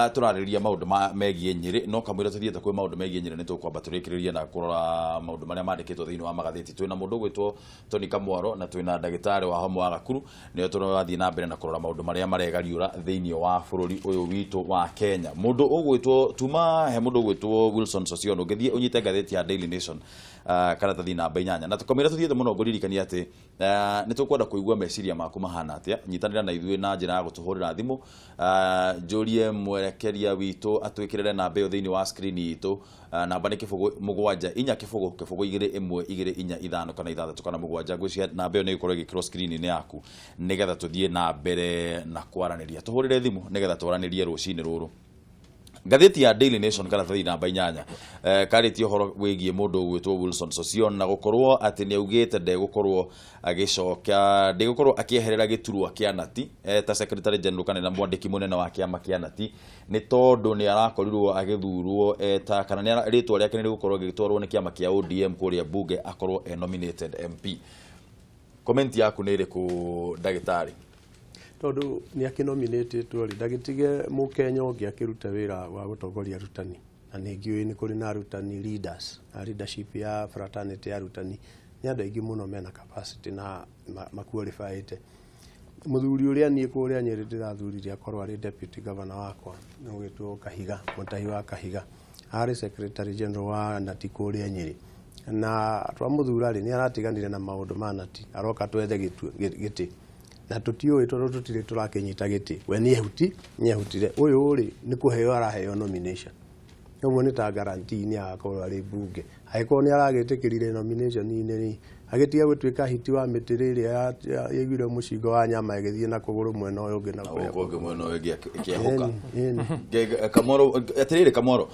Tũrarĩrĩria maũndũ megiĩ Nyĩrĩ, no kamũira tũthiĩte kwĩ maũndũ megiĩ Nyĩrĩ, nĩ tũkwamba tũrĩkĩrĩrie na kũrora maũndũ marĩa mandĩkĩtwo thĩinĩ wa magathĩti. Twĩna mũndũ ũgwĩtwo Tony Kamwaro na twĩna ndagĩtarĩ wa Homo wa Gakuru, nĩo tũrathiĩ na mbere na kũrora maũndũ marĩa maregariũra thĩinĩ wa bũrũri ũyũ witũ wa Kenya. Mũndũ ũgwĩtwo tuma he mũndũ ũgwĩtwo Wilson Sosion, ũngĩthiĩ ũnyite ngathĩti ya Daily Nation, karatathi namba 8, na tũkamwĩra tũthiĩte mũno, ngũririkania atĩ nĩ tũkwenda kũigua meciria maku mahana atĩa. Nyitanĩra na ithuĩ na njĩra ya gũtũhũrĩra thimũ, njũrie mwerekeria witũ atwĩkĩrĩre namba ĩyo thĩinĩ wa screen itũ. Namba nĩ 0 7 4 0 0 2 1 2 4 5 kana 6 kana 7. Ngwĩciria namba ĩyo nĩ ĩgũkorwo ĩgĩkĩrwo screen-inĩ yaku nĩgetha tũthiĩ na mbere na kwaranĩria. Tũhũrĩre thimũ nĩgetha twaranĩrie rũcinĩ rũrũ. Ngathĩti ya Daily Nation, karatathi namba 8, karĩtie ũhoro wĩgiĩ mũndũ ũgwĩtwo Wilson Sosion na gũkorwo atĩ nĩ augĩte ndegũkorwo agĩcoka, ndegũkorwo akĩeherera gĩturwa kĩa Nati ta secretary general kana na mwandĩki mũnene wa kĩama kĩa Nati, nĩ tondũ nĩ arakorirwo agĩthurwo eta kana nĩ rĩtwa rĩake nĩ rĩgũkorwo rĩgĩtwarwo nĩ kĩama kĩa ODM kũrĩa bunge akorwo e nominated MP. Comment yaku nĩ ĩrĩkũ, ndagĩtarĩ? Tondũ nĩ akĩnominĩtĩtwo rĩ, ndagĩtige mũkenya ũngĩ akĩrute wĩra wa gũtongoria arutani, na nĩ ngĩũĩ nĩ kũrĩ na arutani leaders na leadership ya fraternity ya arutani, nĩ andũ aingĩ mũno mena capacity na maqualifyĩte. Mũthuri ũrĩa niĩ kũrĩa Nyĩrĩ ndĩrathurire akorwo arĩ deputy governor wakwa nĩ ũgwĩtwo Kahiga, Mũtahi wa Kahiga, arĩ secretary general wa Nati kũrĩa Nyĩrĩ, na twamũthura rĩ, nĩ aratiganire na maũndũ ma Nati, aroka twethe gĩtĩ na tũtiũĩ tondũ tũtirĩ tũrakĩnyita gĩtĩ. We nĩ ehuti, nĩ ehutire. Ũyũ rĩ, nĩ kũheo araheo nomination, ũguo nĩ ta guarantee nĩ agakorwo arĩ mbunge. Angĩkorwo nĩ aragĩtĩkĩrire nomination-inĩ rĩ, agĩtiga gũtuĩka hiti wa mĩtĩ rĩrĩa yaiguire mũcingo wa nyama ĩgĩthiĩ na kũgũrũ mwena ũyũ ũngĩ na na kũrĩa gũkũ ũngĩ mwena ũyũ ũngĩ ĩkĩahũka. Ĩni. Kamwaro, atĩrĩrĩ Kamwaro,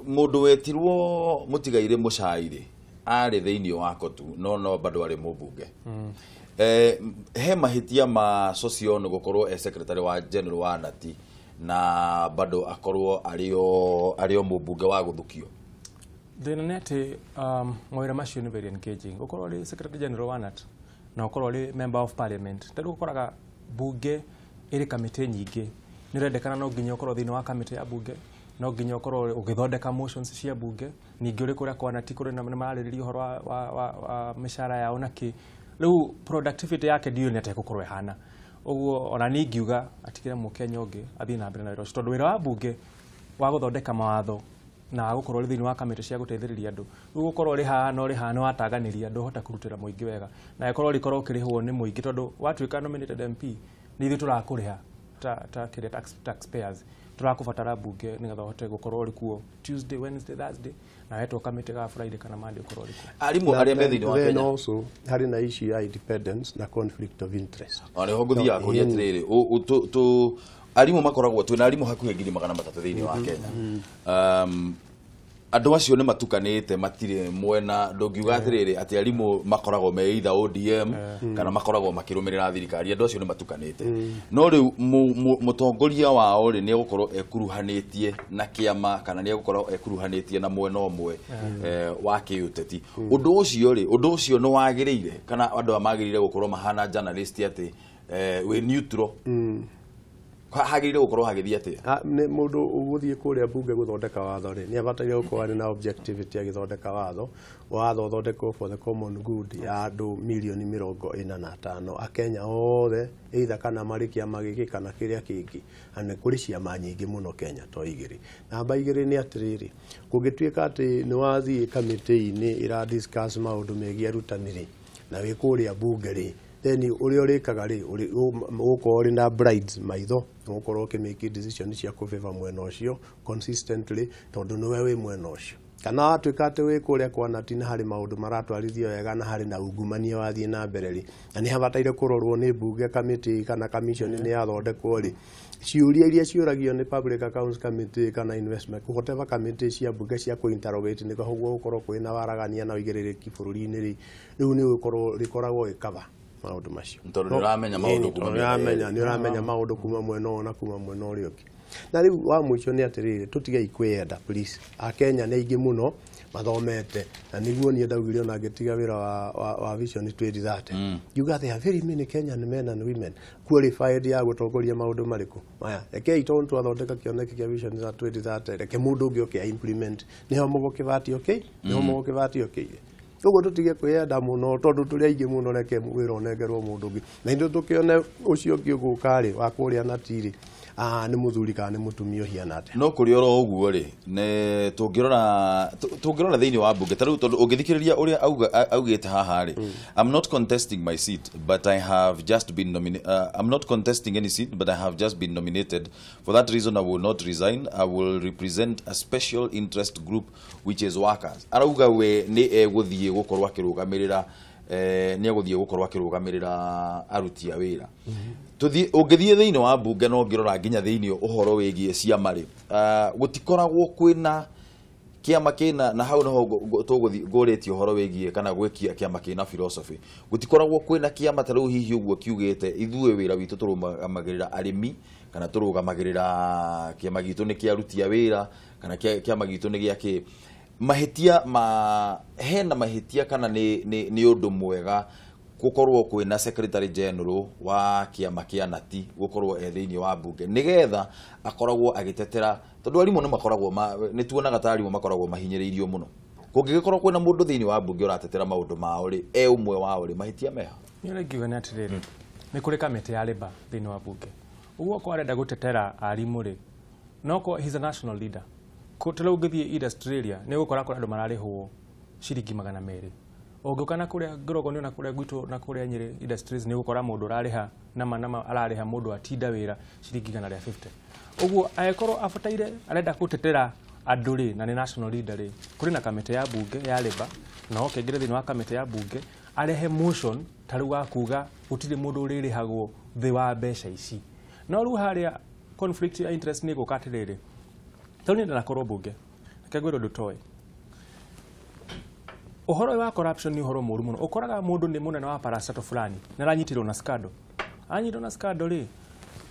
mũndũ wetirwo mũtigairĩ mũcairĩ arĩ thĩinĩ wa kotu no bado arĩ mũmbunge. He mahĩtia ma Sosion gũkorwo e secretary wa general wa Nati na bado akorwo arĩ o mũmbunge wa gũthukio? Thĩna nĩ atĩ mawĩra macio nĩ very engaging, ũkorwo ũrĩ secretary general wa NAT na ũkorwo ũrĩ member of parliament. Ta rĩu ũkoraga bunge ĩrĩ kamĩtĩ nyingĩ, nĩ ũrendekana no nginya ũkorwo thĩinĩ wa kamĩtĩ ya bunge, no nginya ũkorwo ũgĩthondeka motions cia bunge, ningĩ ũrĩ kũrĩa kwa NAT kũrĩ na nĩ mararĩrĩria ũhoro wa mĩcara yao na kĩ. Rĩu productivity yake ndiũĩ nĩ atĩa ĩgũkorwo ĩhana. Ũguo ona niĩ ingiuga atigĩre mũkenya ũngĩ athiĩ na mbere na wĩra ũcio, tondũ wĩra wa bunge wa gũthondeka mawatho na wa gũkorwo ũrĩ thĩinĩ wa kamĩtĩ cia gũteithĩrĩria andũ, rĩu gũkorwo ũrĩ haha na ũrĩ haha nĩ wataganĩria, ndũhota kũrutĩra mũingĩ wega, na ĩkorwo rĩkorwo ũkĩrĩhwo nĩ mũingĩ, tondũ watuĩka nominated MP nĩ ithuĩ tũrakũrĩha ta kĩrĩa taxpayers tũrakũbatara bunge nĩgetha ũhote gũkorwo ũrĩ kuo Tuesday, Wednesday, Thursday, na wetwo kamĩtĩ ga Friday kana Monday ũkorwo ũrĩ kuo. Arimũ arĩa me thĩinĩ wa Then Kenya also harĩ na issue ya independence na conflict of interest. O nĩho ngũthiaga kũria atĩrĩrĩ, arimũ makoragwo, twĩna arimũ hakuhĩ 300,000 thĩinĩ wa Kenya. Andũ acio nĩ matukanĩte, matirĩ mwena. Ndũngiuga atĩrĩrĩ atĩ arimũ makoragwo me either ODM kana makoragwo makĩrũmĩrĩra thirikari. Andũ acio nĩ matukanĩte, no rĩu mũtongoria wao rĩ, nĩ egũkorwo ekuruhanĩtie na kĩama kana nĩ egũkorwo ekuruhanĩtie na mwena ũmwe wa kĩũteti. Ũndũ ũcio rĩ, ũndũ ũcio nĩ wagĩrĩire kana andũ aya magĩrĩire gũkorwo mahana journalist atĩ wĩ neutral? Hagĩrĩire gũkorwo hagĩthiĩ atĩa? Ah, nĩ mũndũ ũgũthiĩ kũrĩa bunge gũthondeka watho rĩ, nĩ abataire gũkorwo arĩ na objectivity agĩthondeka watho. Watho ũthondekwo for the common good ya andũ mirioni 45 akenya othe, either kana marĩ kĩama gĩkĩ kana kĩrĩa kĩngĩ, na nĩ kũrĩ ciama nyingĩ mũno Kenya, to igĩrĩ. Namba 2 nĩ atĩrĩrĩ, kũngĩtuĩka atĩ nĩ wathiĩ kamĩtĩ-inĩ ĩra discuss maũndũ megiĩ arutani rĩ, na wĩ kũrĩa bunge rĩ, then ũrĩa ũrĩkaga rĩ, ũgũkorwo ũrĩ na blinds maitho, ũgũkorwo ũkĩmake decision cia kũfavor mwena ũcio consistently, tondũ nĩwe wĩ mwena ũcio. Kana watuĩka atĩ wĩ kũrĩa kwa Nati na harĩ maũndũ maratwarithio wega na harĩ na ungumania wathiĩ na mbere rĩ, na nĩ habataire kũrorwo nĩ bunge, kamĩtĩ kana commission nĩ yathondekwo rĩ, ciũria iria ciũragio nĩ Public Accounts Committee kana investment, whatever committee cia bunge cia kũ interrogate nĩguo gũkorwo kwĩna waragania na ũigĩrĩrĩki bũrũri-inĩ rĩ, rĩu nĩ ũgũkorwo rĩkoragwo ĩkaba maũndũ macio. Tondũ nĩ ũramenya maũndũ Ĩni, kuma tondũ mĩena yerĩ. Nĩ ũramenya maũndũ kuma mwena ũyũ na kuma mwena ũrĩa ũngĩ. Na rĩu wa mũico nĩ atĩrĩrĩ, tũtigei kwĩyenda please. Akenya nĩ aingĩ mũno mathomete, na nĩguo niĩ ndaugire ona ngĩtiga wĩra wa Vision 2030, ngiuga there are very many Kenyan men and women qualified ya gũtongoria maũndũ marĩkũ maya. Rekei, tondũ twathondeka kĩoneki kĩa Vision 2030, reke mũndũ ũngĩ oke a implement. Nĩho Mũgo Kĩbati okei, nĩho Mũgo Kĩbati okeire. Ũguo tũtige kwĩyenda mũno, tondũ tũrĩ aingĩ mũno. Reke wĩra ũnengerwo mũndũ ũngĩ, na ithuĩ tũkĩone ũcio ũngĩ ũgũka rĩ, wa kũrĩa natirĩ nĩ mũthuri kana nĩ mũtumia ũhiana atĩa. No kũrĩ oro ũguo rĩ, nĩ tũngĩrora thĩinĩ wa mbunge ta rĩu, tondũ ũngĩthikĩrĩria ũrĩa augĩte haha rĩ, "I'm not contesting my seat, but I have just been I'm not contesting any seat, but I have just been nominated. For that reason I will not resign. I will represent a special interest group, which is workers." Arauga we nĩ egũthiĩ gũkorwo akĩrũgamĩrĩra nĩ egũthiĩ gũkorwo akĩrũgamĩrĩra aruti a wĩra. Tũthiĩ, ũngĩthiĩ thĩinĩ wa mbunge no ngĩrora nginya thĩinĩ ũhoro wĩgiĩ ciama rĩ, gũtikoragwo kwĩna kĩama kĩna, na hau niho tũgũthiĩ ngũrĩtie ũhoro wĩgiĩ kana gwĩkia kĩama kĩna philosophy. Gũtikoragwo kwĩna kĩama ta rĩu hihi ũguo kiugĩte ithuĩ wĩra witũ tũrũgamagĩrĩra arĩmi, kana tũrũgamagĩrĩra kĩama gitũ nĩ kĩa aruti a wĩra, kana kĩama gitũ nĩ gĩa kĩ. Mahĩtia ma hena mahĩtia kana nĩ ũndũ mwega gũkorwo kwĩna secretary general wa kĩama kĩa nati gũkorwo e thĩinĩ wa mbunge, nĩgetha akoragwo agĩtetera, tondũ arimũ nĩ makoragwo nĩ tuonaga ta arimũ makoragwo mahinyĩrĩirio mũno. Kũngĩgĩkorwo kwĩna mũndũ thĩinĩ wa mbunge ũratetera maũndũ mao rĩ, e ũmwe wao rĩ, mahĩtia meha? Niĩ ũrĩa ingiuga nĩ atĩrĩrĩ, nĩ kũrĩ kamĩtĩ ya labour thĩinĩ wa bunge. Ũguo okorwo arenda gũtetera arimũ rĩ, no korwo he's a national leader. Ta rĩu ũngĩthiĩ industry area, nĩ ũgũkora kũrĩ andũ mararĩhwo ciringi 200. Ũngĩũka na kũrĩa ngĩrogwo na kũrĩa gwitũ na kũrĩa Nyĩrĩ industries, nĩ ũgũkora mũndũ ũrarĩha nama ararĩha mũndũ atinda wĩra ciringi 150. Ũguo angĩkorwo abataire arenda gũtetera andũ rĩ, na nĩ national leader rĩ, kũrĩ na kamĩtĩ ya bunge ya labour, na oke aingĩre thĩinĩ wa kamĩtĩ ya bunge, arehe motion ta rĩu wa kuga gũtirĩ mũndũ ũrĩrĩhagwo thĩ wa mbeca ici. No rĩu harĩa conflict ya interest nĩ ĩgũka atĩrĩrĩ, tondũ niĩ ndanakorwo bunge, reke ngwĩre ũndũ toĩ. Ũhoro ũyũ wa corruption nĩ ũhoro mũũru mũno. Ũkoraga mũndũ nĩ mũnene wa parastatal fulani na aranyitirwo na scandal. Anyitwo na scandal rĩ,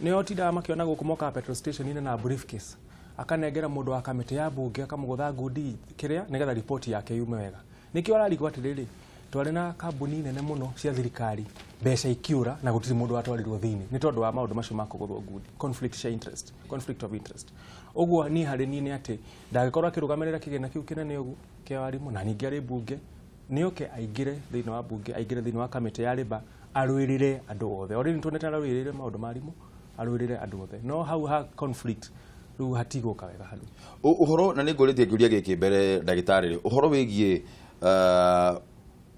nĩo tindaga makĩona gũkũ mokaga petrol station-inĩ na briefcase, akanengera mũndũ wa kamĩtĩ ya bunge, akamũgũtha ngundi kĩrĩa nĩgetha riboti yake yume wega. Nĩkĩo ararigwo atĩrĩrĩ, twarĩ na kambuni nene mũno cia thirikari, mbeca ikiũra na gũtirĩ mũndũ watwarirwo thĩinĩ nĩ tondũ wa maũndũ macio ma kũgũthwo ngundi, conflict cia interest, conflict of interest. Ũguo niĩ harĩ niĩ nĩ atĩ ndangĩkorwo akĩrũgamĩrĩra kĩgĩna kĩu kĩnene ũguo kĩa warimũ na ningĩ arĩ mbunge, nĩ oke aingĩre thĩinĩ wa mbunge, aingĩre thĩinĩ wa kamĩtĩ ya labour, arũĩrĩre andũ othe. Already nĩtuonete ararũĩrĩire maũndũ ma arimũ, arũĩrĩre andũ othe, no hau ha conflict rĩu hatigũka wega hau. Ũhoro na nĩ ngũrĩtie kĩũria gĩkĩ mbere ndagĩtarĩ rĩ,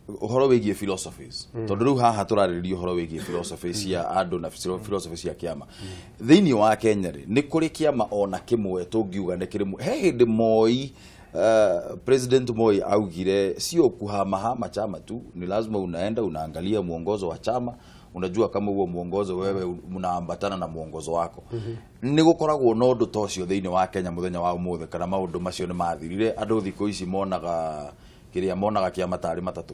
ũhoro wĩgiĩ philosophies, tondũ rĩu haha tũrarĩrĩria ũhoro wĩgiĩ philosophy cia andũ na philosophy cia kĩama thĩinĩ wa Kenya rĩ, nĩ kũrĩ kĩama ona kĩmwe tũngiuga nĩ kĩrĩ he hĩndĩ Moi, President Moi augire sio kuhamahama chama tu, ni lazima unaenda unaangalia mwongozo wa chama, unajua kama huo mwongozo wewe mnaambatana na mwongozo wako. Nĩ gũkoragwo na ũndũ ta ũcio thĩinĩ wa Kenya mũthenya wa ũmũthĩ, kana maũndũ macio nĩ mathirire, andũ thikũ ici monaga kĩrĩa monaga kĩama tarĩ matatũ?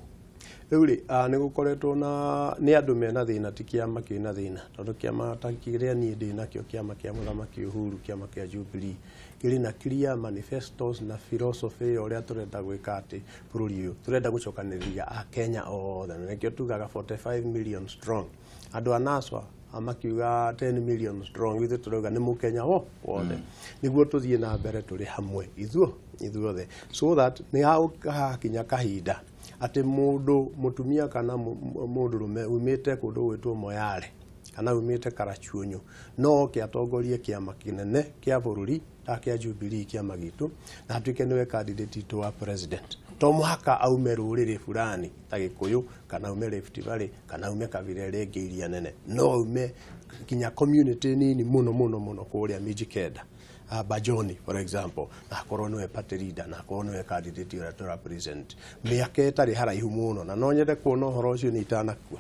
Rĩu rĩ, nĩ gũkoretwo na nĩ andũ mena thĩna, ti kĩama kĩna thĩna, tondũ kĩama ta kĩrĩa niĩ ndĩ nakĩo, kĩama kĩa Mũthamaki Uhuru, kĩama kĩa Jubilee, kĩrĩ na clear manifestos na philosophy ya ũrĩa tũrenda gwĩka atĩ bũrũri ũyũ. Tũrenda gũcokanĩrĩria Akenya othe, na nĩkĩo tugaga 45 million strong. Andũ a NASA makiuga 10 million strong, ithuĩ tũrauga nĩ mũkenya wo wothe, nĩguo tũthiĩ na mbere tũrĩ hamwe ithuothe, so that nĩ hakinya kahinda atĩ mũndũ mũtumia kana mũndũrũme umĩte kũndũ gwĩtwo Moyale kana umĩte Karachuonyo no oke atongorie kĩama kĩnene kĩa bũrũri ta kĩa Jubilee, kĩama gitũ, na atuĩke nĩwe candidate witũ wa president. To mũhaka aume rũrĩrĩ fulani ta Gĩkũyũ, kana aume Rift Valley, kana aume kabira ĩrĩa ĩngĩ iria nene, no aume nginya community nini mũno mũno mũno kũrĩa Mijikenda, Bajoni for example, na akorwo niwe party leader na akorwo niwe candidate ũrĩa tũra present mĩaka ĩtarĩ haraihu mũno. Na no nyende kuona ũhoro ũcio nĩ itanakua,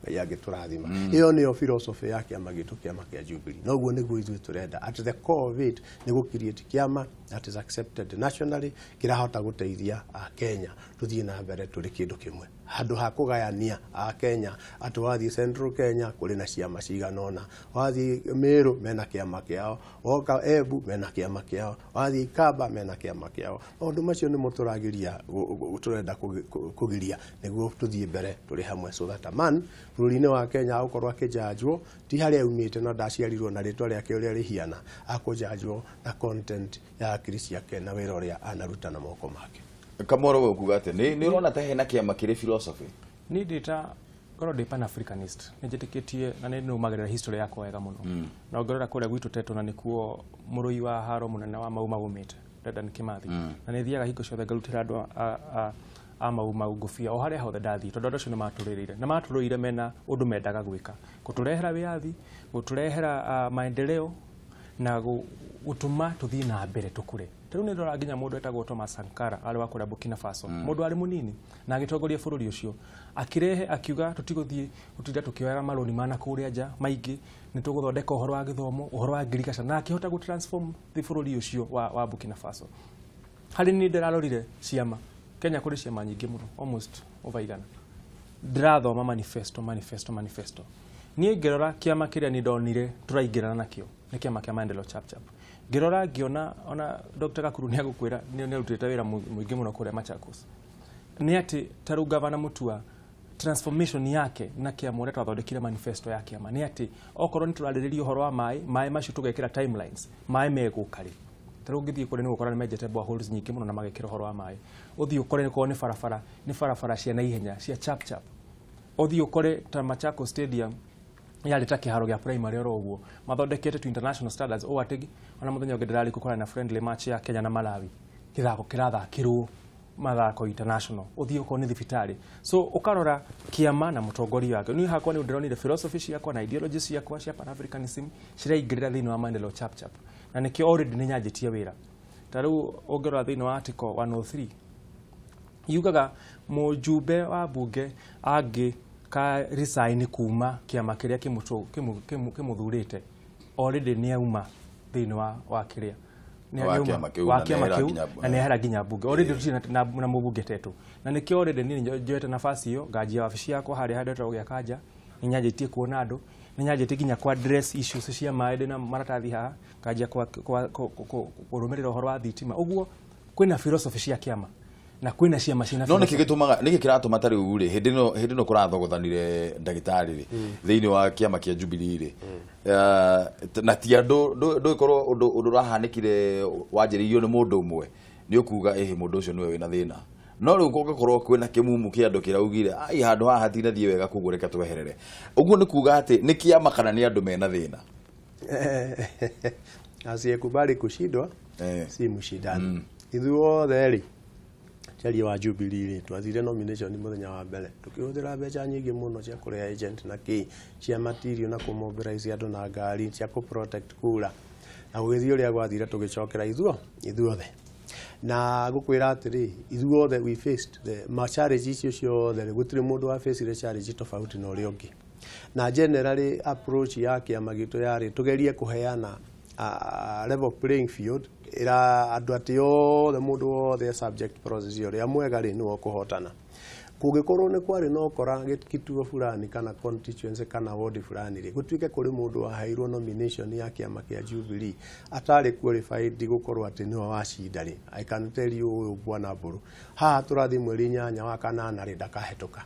Ngai angĩtũrathima. Ĩyo nĩyo philosophy ya kĩama gitũ, kĩama kĩa Jubilee. Noguo nĩguo ithuĩ tũrenda. At the core of it nĩ gũ create kĩama that is accepted nationally, kĩrahota gũteithia Akenya tũthiĩ na mbere tũrĩ kĩndũ kĩmwe. Handũ ha kũgayania a Kenya atĩ wathiĩ Central Kenya kũrĩ na ciama cigana ũna, wathiĩ Meru mena kĩama kĩao, woka Embu mena kĩama kĩao, wathiĩ Kamba mena kĩama kĩao. Maũndũ macio nĩmo tũragiria, tũrenda kũgiria nĩguo tũthiĩ mbere tũrĩ hamwe, so that a man bũrũri-inĩ wa Kenya agũkorwo akĩjanjwo ti harĩa aumĩte na ndaciarirwo na rĩtwa rĩake ũrĩa rĩhiana, akũjanjwo na content ya akiri ciake na wĩra ũrĩa anaruta na moko make. Kamwaro, we ukuga atĩ nĩ ũrona ta hena kĩama kĩrĩ philosophy? Niĩ ndĩta ngorwo ndĩ pan africanist, nĩ njĩtĩkĩtie na nĩ nũmagĩrĩra history yakwa wega mũno, na ũngĩrora kũrĩa gwitũ Tetũ na nĩkuo mũrũi wa haro mũnene wa Mau Mau umĩte, Dedan Kimathi, na nĩ thiaga hingo ciothe ngarutĩra andũ a Mau Mau ngũbia o harĩa hothe ndathiĩ, tondũ andũ acio nĩ matũrĩrĩire na matũrũire mena ũndũ mendaga gwĩka, gũtũrehera wĩyathi, gũtũrehera maendeleo na gũtũma tũthiĩ na mbere tũkũre. Ta rĩu nĩ ndora nginya mũndũ etagwo Thomas Sankara, arĩ wa kũrĩa Burkina Faso, mũndũ arĩ mũnini na agĩtongoria bũrũri ũcio, akĩrehe akiuga tũtigũthiĩ gũtinda tũkĩoyaga marũni ma nakũrĩa nja maingĩ, nĩ tũgũthondeka ũhoro wa gĩthomo, ũhoro wa agriculture, na akĩhota gũ transform the bũrũri ũcio wa Burkina Faso. Harĩ niĩ ndĩrarorire ciama Kenya, kũrĩ ciama nyingĩ mũno, almost over 100. Ndĩrathoma manifesto, manifesto, manifesto. Niĩ ngĩrora kĩama kĩrĩa nĩ ndonire tũraingĩrana nakĩo nĩ kĩama kĩa Maendeleo Chap Chap. Ngĩrora ngĩona ona Dr. Gakuru nĩ agũkwĩra nĩ arutĩte wĩra mũingĩ mũno kũrĩa Machakos, nĩ atĩ ta rĩu Gavana Mutua, transformation yake na kĩama ũrĩa twathondekire manifesto ya kĩama nĩ atĩ okorwo nĩ tũrarĩrĩria ũhoro wa maĩ, maĩ macio tũgekĩra timelines, maĩ megũka rĩ. Ta rĩu ũngĩthiĩ kũrĩa nĩ ũgũkora nĩ menjete boreholes nyingĩ mũno na magekĩra ũhoro wa maĩ. Ũthiĩ ũkore nĩkorwo nĩ barabara, nĩ barabara cia naihenya cia chap chap. Ũthiĩ ũkore ta Machakos Stadium yarĩ ta kĩharo gĩa primary oro ũguo, mathondekete to international standards, ũũ atĩ ona mũthenya ũngĩ ndĩrarĩ kũkora na friendly match ya Kenya na Malawi, kĩthako kĩrathakĩrwo mathako international. Ũthiĩ ũkorwo nĩ thibitarĩ. So ũkarora kĩama na mũtongoria wake, niĩ hakwa nĩ ndĩronire philosophy ciakwa na ideology ciakwa cia pan africanism ciraingĩrĩra thĩinĩ wa Maendeleo Chap Chap, na nĩkĩo already nĩ nyanjĩtie wĩra. Ta rĩu ũngĩrora thĩinĩ wa article 103 yugaga mũjumbe wa bunge angĩ ka resign kuma kĩama kĩrĩa kĩmũthurĩte, already nĩ auma thĩinĩ wa kĩrĩa Wa kĩama kĩu wa na kĩama nĩehera kĩu nginya na nĩehera nginya bunge. Already tũtirĩ na mũbunge tetũ, na nĩkĩo already niĩ njoete nafasi ĩyo, nganjia wabici yakwa harĩa handũ hetagwo Gĩakanja. Nĩ nyanjĩtie kuona andũ, nĩ nyanjĩtie nginya kwa address issues cia maĩ, ndĩna maratathi haha, nganjia kũrũmĩrĩra ũhoro wa thitima. Ũguo kwĩna philosophy cia kĩama na kwĩna ciama ciĩna No nĩkĩ philosophy. Gĩtũmaga nĩkĩ kĩratũma ta rĩu rĩ, hĩndĩ ĩno kũrathogothanire ndagĩtarĩ rĩ thĩinĩ wa kĩama kĩa Jubilee rĩ, na ti andũ ndũgĩkorwo ũndũ ũrahanĩkire wanjĩrĩirio nĩ mũndũ ũmwe, nĩ ũkuga ĩhĩ mũndũ ũcio nĩwe wĩna thĩna, no rĩu kũngĩkorwo kwĩna kĩmumu kĩa andũ kĩraugire ai handũ haha hatinathiĩ wega, koguo reke tweherere ũguo, nĩ kuga atĩ nĩ kĩama kana nĩ andũ mena thĩna? Asiyekubali kushindwa si mshindani. Ithuothe rĩ, charia wa Jubilee rĩ, twathire nomination mũthenya wa mbere tukĩhũthĩra mbeca nyingĩ mũno cia kũrĩha agent na kĩ, cia material na kũmobilize andũ na ngari cia kũ protect kura, na gũgĩthiĩ ũrĩa gwathire, tũgĩcokera ithuothe. Na gũkwĩra atĩrĩ, ithuothe we faced the ma challenge icio ciothe rĩ, gũtirĩ mũndũ wa facire challenge tofauti na ũrĩa ũngĩ. Na generally approach ya kĩama gitũ yarĩ tũgerie kũheana level playing field ĩra andũ atĩ othe, mũndũ wothe subject process ũrĩa mwega rĩ nĩwe ũkũhotana. Kũngĩkorwo nĩ kwarĩ na ũkora kituo fulani kana constituency kana ward fulani rĩ, gũtuĩke kũrĩ mũndũ waheirwo nomination ya kĩama kĩa Jubilee atarĩ qualified gũkorwo atĩ nĩwe wacinda rĩ, I can tell you, ũyũ bwana Mbũrũ haha tũrathiĩ mweri 8 wa kanana rĩ, ndakahĩtũka.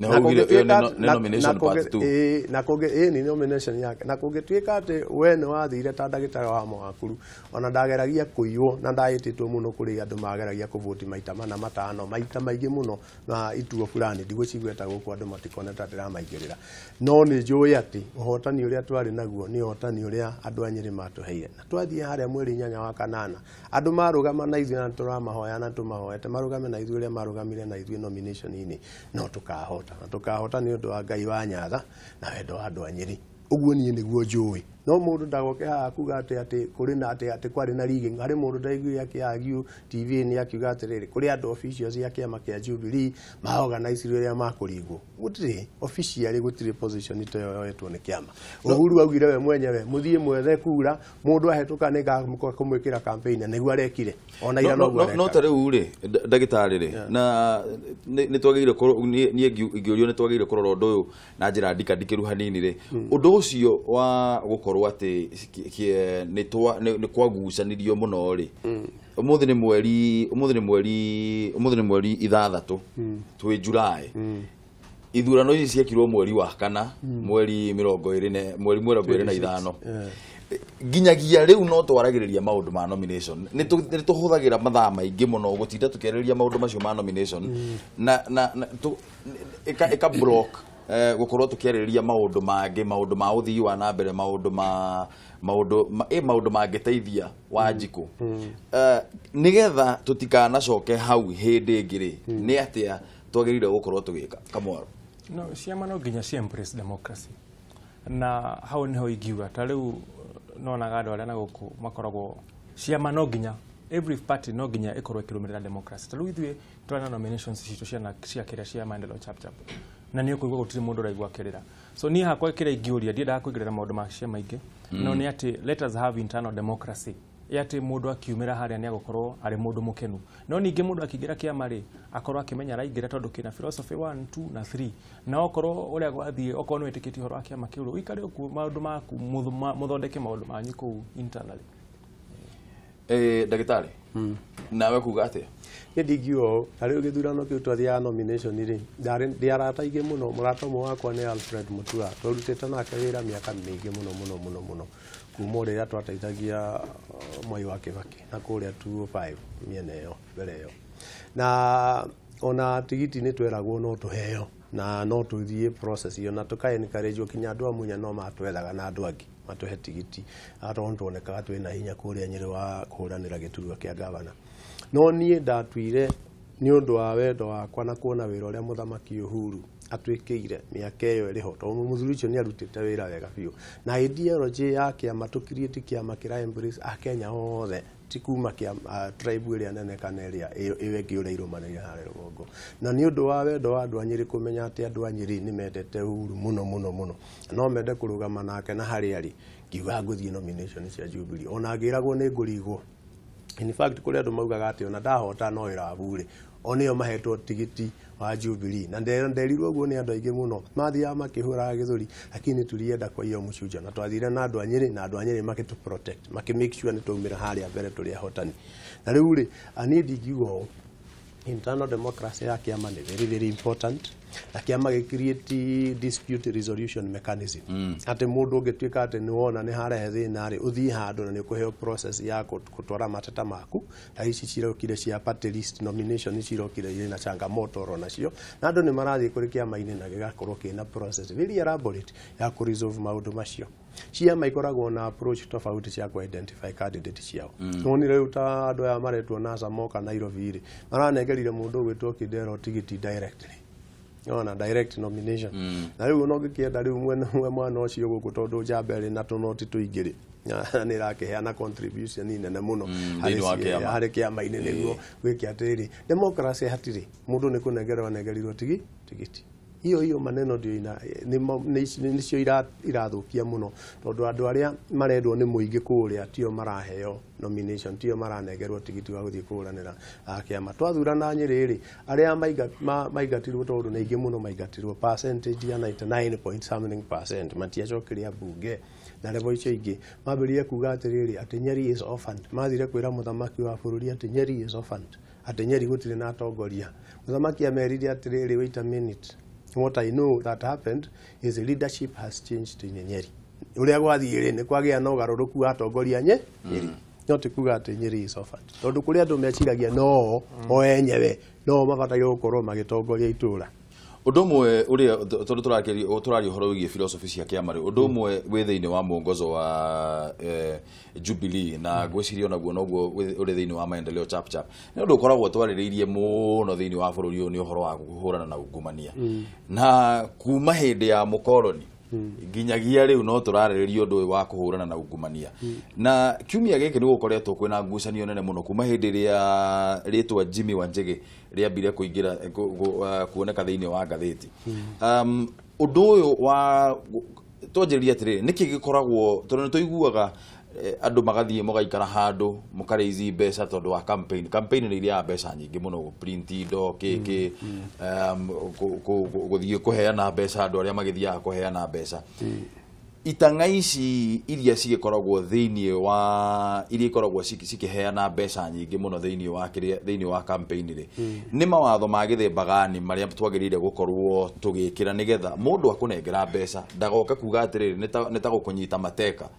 Nĩ haugire ĩyo nĩ nomination part 2. Ĩĩ, na kũngĩ ĩĩ nĩ nomination yake. Na kũngĩtuĩka atĩ we nĩ wathire ta ndagĩtarĩ wa Mwakuru, ona ndageragia kũiywo na ndahĩtĩtwo mũno, kũrĩ andũ mageragia kũvoti maita mana, matano, maita maingĩ mũno na ituo fulani ndigũcigweta gũkũ andũ matikone ta ndĩramaingĩrĩra, no nĩ njũĩ atĩ ũhotani ũrĩa twarĩ naguo nĩ ũhotani ũrĩa andũ a Nyĩrĩ matũheire. Na twathiĩ harĩa mweri 8 wa kanana, andũ marũgama na ithuĩ, na tũramahoya na tũmahoete marũgame na ithuĩ ũrĩa marũgamire na ithuĩ nomination-inĩ, no tũkahota, na tũkahota nĩ ũndũ wa Ngai wa Nyatha na wendo wa andũ a Nyĩrĩ. Ũguo niĩ nĩguo njũĩ. No mũndũ ndagoke haha kuga atĩ kũrĩ na atĩ kwarĩ na rigging. Harĩ mũndũ ndaiguire akĩargue TV-inĩ akiuga atĩrĩrĩ, kũrĩ andũ officials a kĩama kĩa Jubilee maorganize rĩrĩa makũringwo. Gũtirĩ officially, gũtirĩ position ta ĩyo yoetwo nĩ kĩama. Uhuru augire we mwenyewe mũthiĩ mwethe kura, mũndũ ahĩtũka nĩ kũmwĩkĩra campaign, na nĩguo arekire ona ira noguo No ta rĩu rĩ, ndagĩtarĩ rĩ, na nĩ twagĩrĩire, niĩ ingĩũrio, nĩ twagĩrĩire kũrora ũndũ ũyũ na njĩra ndikandikĩru hanini rĩ, ũndũ ũcio wa gũkorwo atĩ nĩ kwagucanirio mũno rĩ, ũmũthĩ nĩ mweri 6, twĩ July, ithurano ici ciekirwo mweri wa kana, mweri 25 mweri 25. Nginyagia rĩu no twaragĩrĩria maũndũ ma nomination. Nĩ tũhũthagĩra mathaa maingĩ mũno gũtinda tũkĩarĩrĩria maũndũ macio ma nomination na ĩka block gũkorwo tũkĩarĩrĩria maũndũ mangĩ, maũndũ ma ũthii wa na mbere, maũndũ mangĩteithia Wanjikũ. Nĩgetha tũtikanacoke hau hĩndĩ ĩngĩ rĩ, nĩ atĩa twagĩrĩire gũkorwo tũgĩka, Kamwaro? No ciama no nginya ci embrace democracy, na hau niho ingiuga ta rĩu nonaga andũ arĩa na gũkũ makoragwo ciama no nginya, every party no nginya ĩkorwo ĩkĩrũmĩrĩra democracy. Ta rĩu ithuĩ tũrĩ na nominations citũ ciana cia kĩrĩa cia Maendeleo Chap Chap, na nĩ ũkũigua gũtirĩ mũndũ ũraigua akĩrĩra. So niĩ hakwa kĩrĩa ingĩũria, ndiendaga kũingĩrĩra maũndũ ma ciama ingĩ, no nĩ atĩ let us have internal democracy ĩ atĩ mũndũ akiumĩra harĩa nĩ agũkorwo arĩ mũndũ mũkenu. No ningĩ mũndũ akĩingĩra kĩama rĩ, akorwo akĩmenya araingĩra tondũ kĩna philosophy 1, 2 na 3, na okorwo ũrĩa gwathiĩ, okorwo nĩ wĩtĩkĩtie ũhoro wa kĩama kĩu rĩ, ũikare ũkuo maũndũ maku, mũthondeke maũndũ manyu kũu internally. Ndagĩtarĩ, nawe kuga atĩa? Niĩ ndingiuga ũũ, ta rĩu gĩthurano kĩu twathiaga nomination rĩ, ndarĩ ndĩ arata aingĩ mũno. Mũrata ũmwe wakwa nĩ Alfred Mutua, twarutĩte nake wĩra mĩaka mĩingĩ mũno mũno mũno mũno, kuma o rĩrĩa twateithagia Mwai wa Kĩbakĩ na kũrĩa 205 mĩena ĩyo mbere ĩyo, na ona tigiti nĩ tweragwo no tũheo na no tũthiĩ process ĩyo na tũka encourage kinya andũ a Munya no matwethaga na andũ angĩ matũhe tigiti tondũ tuonekaga twĩna hinya kũrĩa Nyĩrĩ wa kũhũranĩra gĩturwa kĩa gavana. No niĩ ndatuire nĩ ũndũ wa wendo wakwa na kuona wĩra ũrĩa mũthamaki Uhuru atwĩkĩire mĩaka ĩyo ĩrĩ ho, tondũ mũthuri ũcio nĩ arutĩte wĩra wega biũ, na ideology ya kĩama tũkiriĩti kĩama kĩra embrace akenya othe, ti kuma kĩa tribe ĩrĩa nene kana ĩrĩa ĩyo ĩngĩ ũrĩa irũmanĩrĩire harĩa rũgongo. Na nĩ ũndũ wa wendo wa andũ a Nyĩrĩ, kũmenya atĩ andũ a Nyĩrĩ nĩ mendete Uhuru mũno mũno mũno, no mende kũrũgama nake na harĩa arĩ, ngiuga ngũthiĩ nomination cia Jubilee ona ngĩragwo nĩ ngũrigwo. In fact, kũrĩ andũ maugaga atĩ ona ndahota no wĩra wa bure, o nĩo mahetwo tigiti wa Jubilee, na nderirwo ũguo nĩ andũ aingĩ mũno mathiaga makĩhũraga gĩthũri, lakini tulienda kwa hiyo mchujo na twathire na andũ a Nyĩrĩ, na andũ a Nyĩrĩ makĩtũ protect, makĩ make sure nĩ twaumĩra harĩa mbere tũrĩ ahotani. Na rĩu rĩ, niĩ ndingiuga ũũ, internal democracy ya kĩama nĩ very very important, na kĩama gĩ create dispute resolution mechanism, atĩ mũndũ ũngĩtuĩka atĩ nĩ wona nĩ harehe thĩna rĩ, ũthiĩ handũ na nĩ ũkũheo process ya gũtwara mateta maku. Ta ici cirokire cia party list nomination cirokire irĩ na changamoto oro nacio, na andũ nĩ marathiĩ kũrĩ kĩama-inĩ na gĩgakorwo kĩna process very elaborate ya kũ resolve maũndũ macio. Ciama ikoragwo na approach tofauti cia ku identify candidate ciao. Nonire rĩu ta andũ aya maretwo NASA moka Nairobi rĩ, maranengerire mũndũ ũgwĩtwo Kidero tigiti directly, ona direct nomination. Na rĩu ona ũngĩkĩenda rĩu mwena mwe mwana ũcio gũkũ, tondũ njamba ĩrĩ na tũnoti tũingĩ rĩ, nĩ ĩrakĩheana contribution nene mũno thĩinĩ wa kĩama. Harĩ kĩama-inĩ nĩguo gwĩke atĩrĩrĩ, democracy hatirĩ mũndũ nĩ kũnengerwo anengerirwo tigiti. Hiyo maneno ndio ina nĩcio irathũkia mũno, tondũ andũ arĩa marendwo nĩ mũingĩ kũrĩa tio maraheo nomination, tio maranengerwo tigiti wa gũthiĩ kũhũranĩra kĩama. Twathurana Nyĩrĩ rĩ, arĩa maingatirwo, tondũ nĩ aingĩ mũno maingatirwo, percentage ya 99 point something percent matiacokirie mbunge na level icio ingĩ, mambĩrĩrie kuga atĩrĩrĩ, atĩ Nyeri is orphaned. Mathire kwĩra mũthamaki wa bũrũri atĩ Nyeri is orphaned, atĩ Nyeri gũtirĩ na atongoria. Mũthamaki amerire atĩrĩrĩ, "Wait a minute, what I know that happened is leadership has changed in Nyeri. Ũrĩa gwathiĩ rĩ, nĩ kwagĩa na ũgarũrũku wa atongoria Nyeri, no ti kuga atĩ Nyeri is orphaned," tondũ kũrĩ andũ meciragia no o enyewe no mabataire gũkorwo magĩtongoria itũra. Ũndũ ũmwe ũrĩa tondũ tũraria ũhoro wĩgiĩ philosophy cia kĩama rĩ, ũndũ ũmwe wĩ thĩinĩ wa mwongozo wa Jubilee, na ngwĩciria onaguo noguo ũrĩ thĩinĩ wa Maendeleo Chap Chap, nĩ ũndũ ũkoragwo twarĩrĩirie mũno thĩinĩ wa bũrũri ũyũ, nĩ ũhoro wa kũhũrana na ungumania. Na kuma hĩndĩ ya mũkoroni Nginyagia rĩu no tũrarĩrĩria ũndũ ũyũ wa kũhũrana na ungumania. Na kiumia gĩkĩ nĩ gũkoretwo kwĩna ngucanio nene mũno kuma hĩndĩ ĩrĩa rĩtwa Jimmy Wanjigi rĩambire kũingĩra kuoneka thĩinĩ wa ngathĩti. Ũndũ ũyũ wa twanjĩrĩria atĩrĩrĩ, nĩkĩ gĩkoragwo, tondũ nĩ tũiguaga andũ magathiĩ mũgaikara handũ mũkarĩizi mbeca tondũ wa campaign. Campaign nĩ irĩaga mbeca nyingĩ mũno, print indo kĩ gũthiĩ kũheana mbeca andũ arĩa magĩthiaga kũheana mbeca. Itang'a ici iria cigĩkoragwo thĩinĩ wa iria ikoragwo cikĩheana mbeca nyingĩ mũno thĩinĩ wa kĩrĩa thĩinĩ wa campaign rĩ, nĩ mawatho ma gĩthemba gani marĩa twagĩrĩire gũkorwo tũgĩkĩra nĩgetha mũndũ akũnengera mbeca ndagoke kuga atĩrĩrĩ nĩ ta gũkũnyita mateka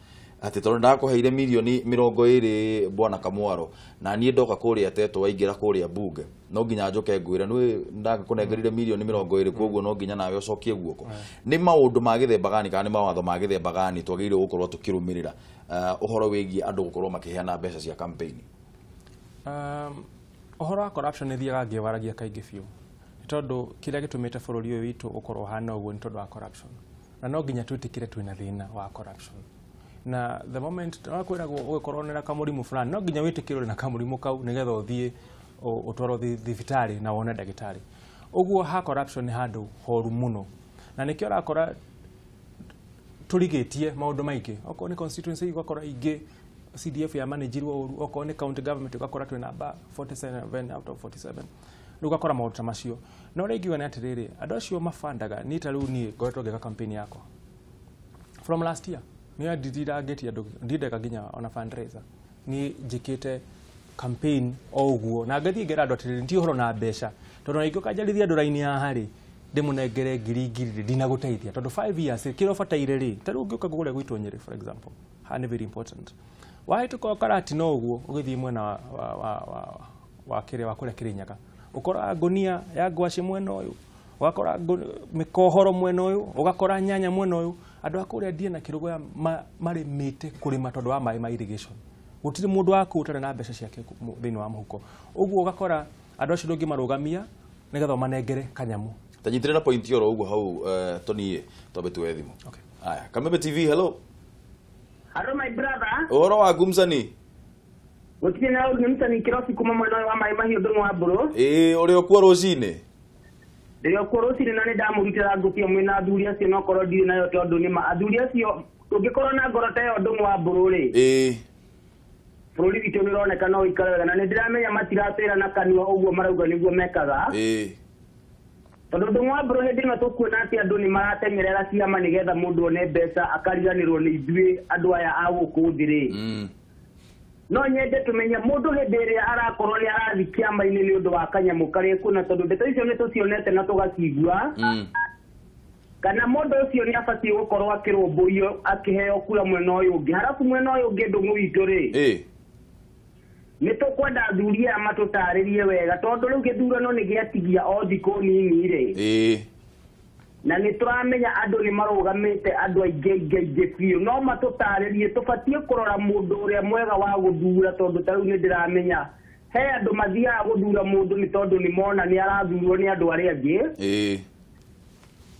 atĩ tondũ ndakũheire mirioni 20 bwana Kamwaro na niĩ ndoka kũrĩa Teto waingĩra kũrĩa bunge no nginya njoke ngwĩre nĩ ndakũnengerire mirioni 20 koguo no nginya nawe ũcokie guoko. Nĩ maũndũ ma gĩthemba gani kana nĩ mawatho ma gĩthemba gani twagĩrĩirwo gũkorwo tũkĩrũmĩrĩra ũhoro wĩgiĩ andũ gũkorwo makĩheana mbeca cia campaign? Ũhoro wa corruption nĩ thiaga ngĩwaragia kaingĩ biũ nĩ tondũ kĩrĩa gĩtũmĩte bũrũri ũyũ witũ ũkorwo ũhana ũguo nĩ tondũ wa corruption, na no nginya twĩtĩkĩre twĩna thĩna wa corruption. Na the moment wakwĩragwo ũgĩkorwo na kamũrimũ fulani no nginya wĩtĩkĩre ũrĩ na kamũrimũ kau nĩgetha ũthiĩ ũtwarwo thibitarĩ na wone ndagĩtarĩ. Ũguo ha corruption nĩ handũ horu mũno, na nĩkĩo ũrakora tũrigĩtie maũndũ maingĩ. Okorwo nĩ constituency ũgakora ingĩ CDF ya managirwo ũru, okorwo nĩ county government ũgakora twĩ namba 47 out of 47. Rĩu ũgakora maũndũ ta macio. No ũrĩa ingiuga nĩ atĩrĩrĩ, andũ acio mabandaga, niĩ ta rĩu niĩ ngoretwo ngĩka campaign yakwa from last year. Niĩ nditirangĩtie andũ, ndindeka nginya ona fundraiser. Niĩ njĩkĩte campaign o ũguo na ngathiĩ ngera andũ atĩrĩrĩ, ti ũhoro na mbeca tondũ ona ingĩũka njarithie andũ raini haha rĩ, ndĩmũnengere ngiri ngiri ndinagũteithia tondũ 5 years kĩrĩa ũbataire rĩ, ta rĩu ũngĩũka kũrĩa gwitũ Nyĩrĩ for example, haha nĩ very important. Wahĩtũka Karatina ũguo ũgĩthiĩ mwena wa kĩrĩa wa kũrĩa Kĩrĩnyaga, ũkoraga ngũnia ya ngwacĩ mwena ũyũ, ũgakora mĩkohoro mwena ũyũ, ũgakora nyanya mwena ũyũ. Andũ a kũrĩa Ndiĩ na Kĩrũgũya marĩmĩte kũrĩma tondũ wa maĩ ma irrigation. Gũtirĩ mũndũ wa kũu ũtarĩ na mbeca ciake thĩinĩ wa mũhuko. Ũguo ũgakora andũ acio ndũngĩmarũgamia nĩgetha ũmanengere kanyamũ. Ta nyitĩrĩra point oro ũguo hau Tony, twambe tuoye thimũ. Okay. Aya, Kameme TV, hello. Hello my brother. Ũhoro waku msanii? Gũtirĩ na ũru, nĩ msanii Kĩrobi kuma mwena ũyũ wa Maĩ Mahiũ Ndũng'ũ wa Mbũrũ. Ĩĩ, ũrĩ o kuo rũcinĩ? Ndĩrĩ o kuo rũcinĩ na nĩ ndamũrutĩra ngũbia mwĩna athuri acio no korwo ndirĩ nayo tondũ nĩ ma athuri acio tũngĩkorwo na ngoro ta ĩyo Ndũng'ũ wa Mbũrũ rĩ. Ĩĩ. Bũrũri witũ nĩ ũroneka no ũikare wega na nĩ ndĩramenya matiratwĩra na kanua ũguo marauga nĩguo mekaga. Ĩĩ. Tondũ Ndũng'ũ wa Mbũrũ hĩndĩ ĩno tũkuona atĩ andũ nĩ marateng'erera ciama nĩgetha mũndũ one mbeca akariganĩrwo nĩ ithuĩ andũ aya a gũkũ thĩ rĩ. No nyende tũmenye mũndũ hĩndĩ ĩrĩa arakorwo nĩ arathiĩ kĩama-inĩ nĩ ũndũ wa kanyamũ karĩa kuona tondũ ndeto icio nĩ tũcionete na tũgacigua. Kana mũndũ ũcio nĩ abatiĩ gũkorwo akĩrũmbũiyo akĩheo kura mwena ũyũ ũngĩ. Harabu mwena ũyũ ũngĩ Ndũng'ũ witũ rĩ. Nĩ tũkwenda athuri aya matũtarĩrie wega tondũ rĩu gĩthurano nĩ gĩatigia o thikũ nini rĩ. Na nĩ tũramenya andũ nĩ marũgamĩte andũ aingĩ aingĩ aingĩ biũ, no matũtarĩrie tũbatiĩ kũrora mũndũ ũrĩa mwega wa gũthura tondũ ta rĩu nĩ ndĩramenya he andũ mathiaga gũthura mũndũ nĩ tondũ nĩ mona nĩ arathurwo nĩ andũ arĩa angĩ.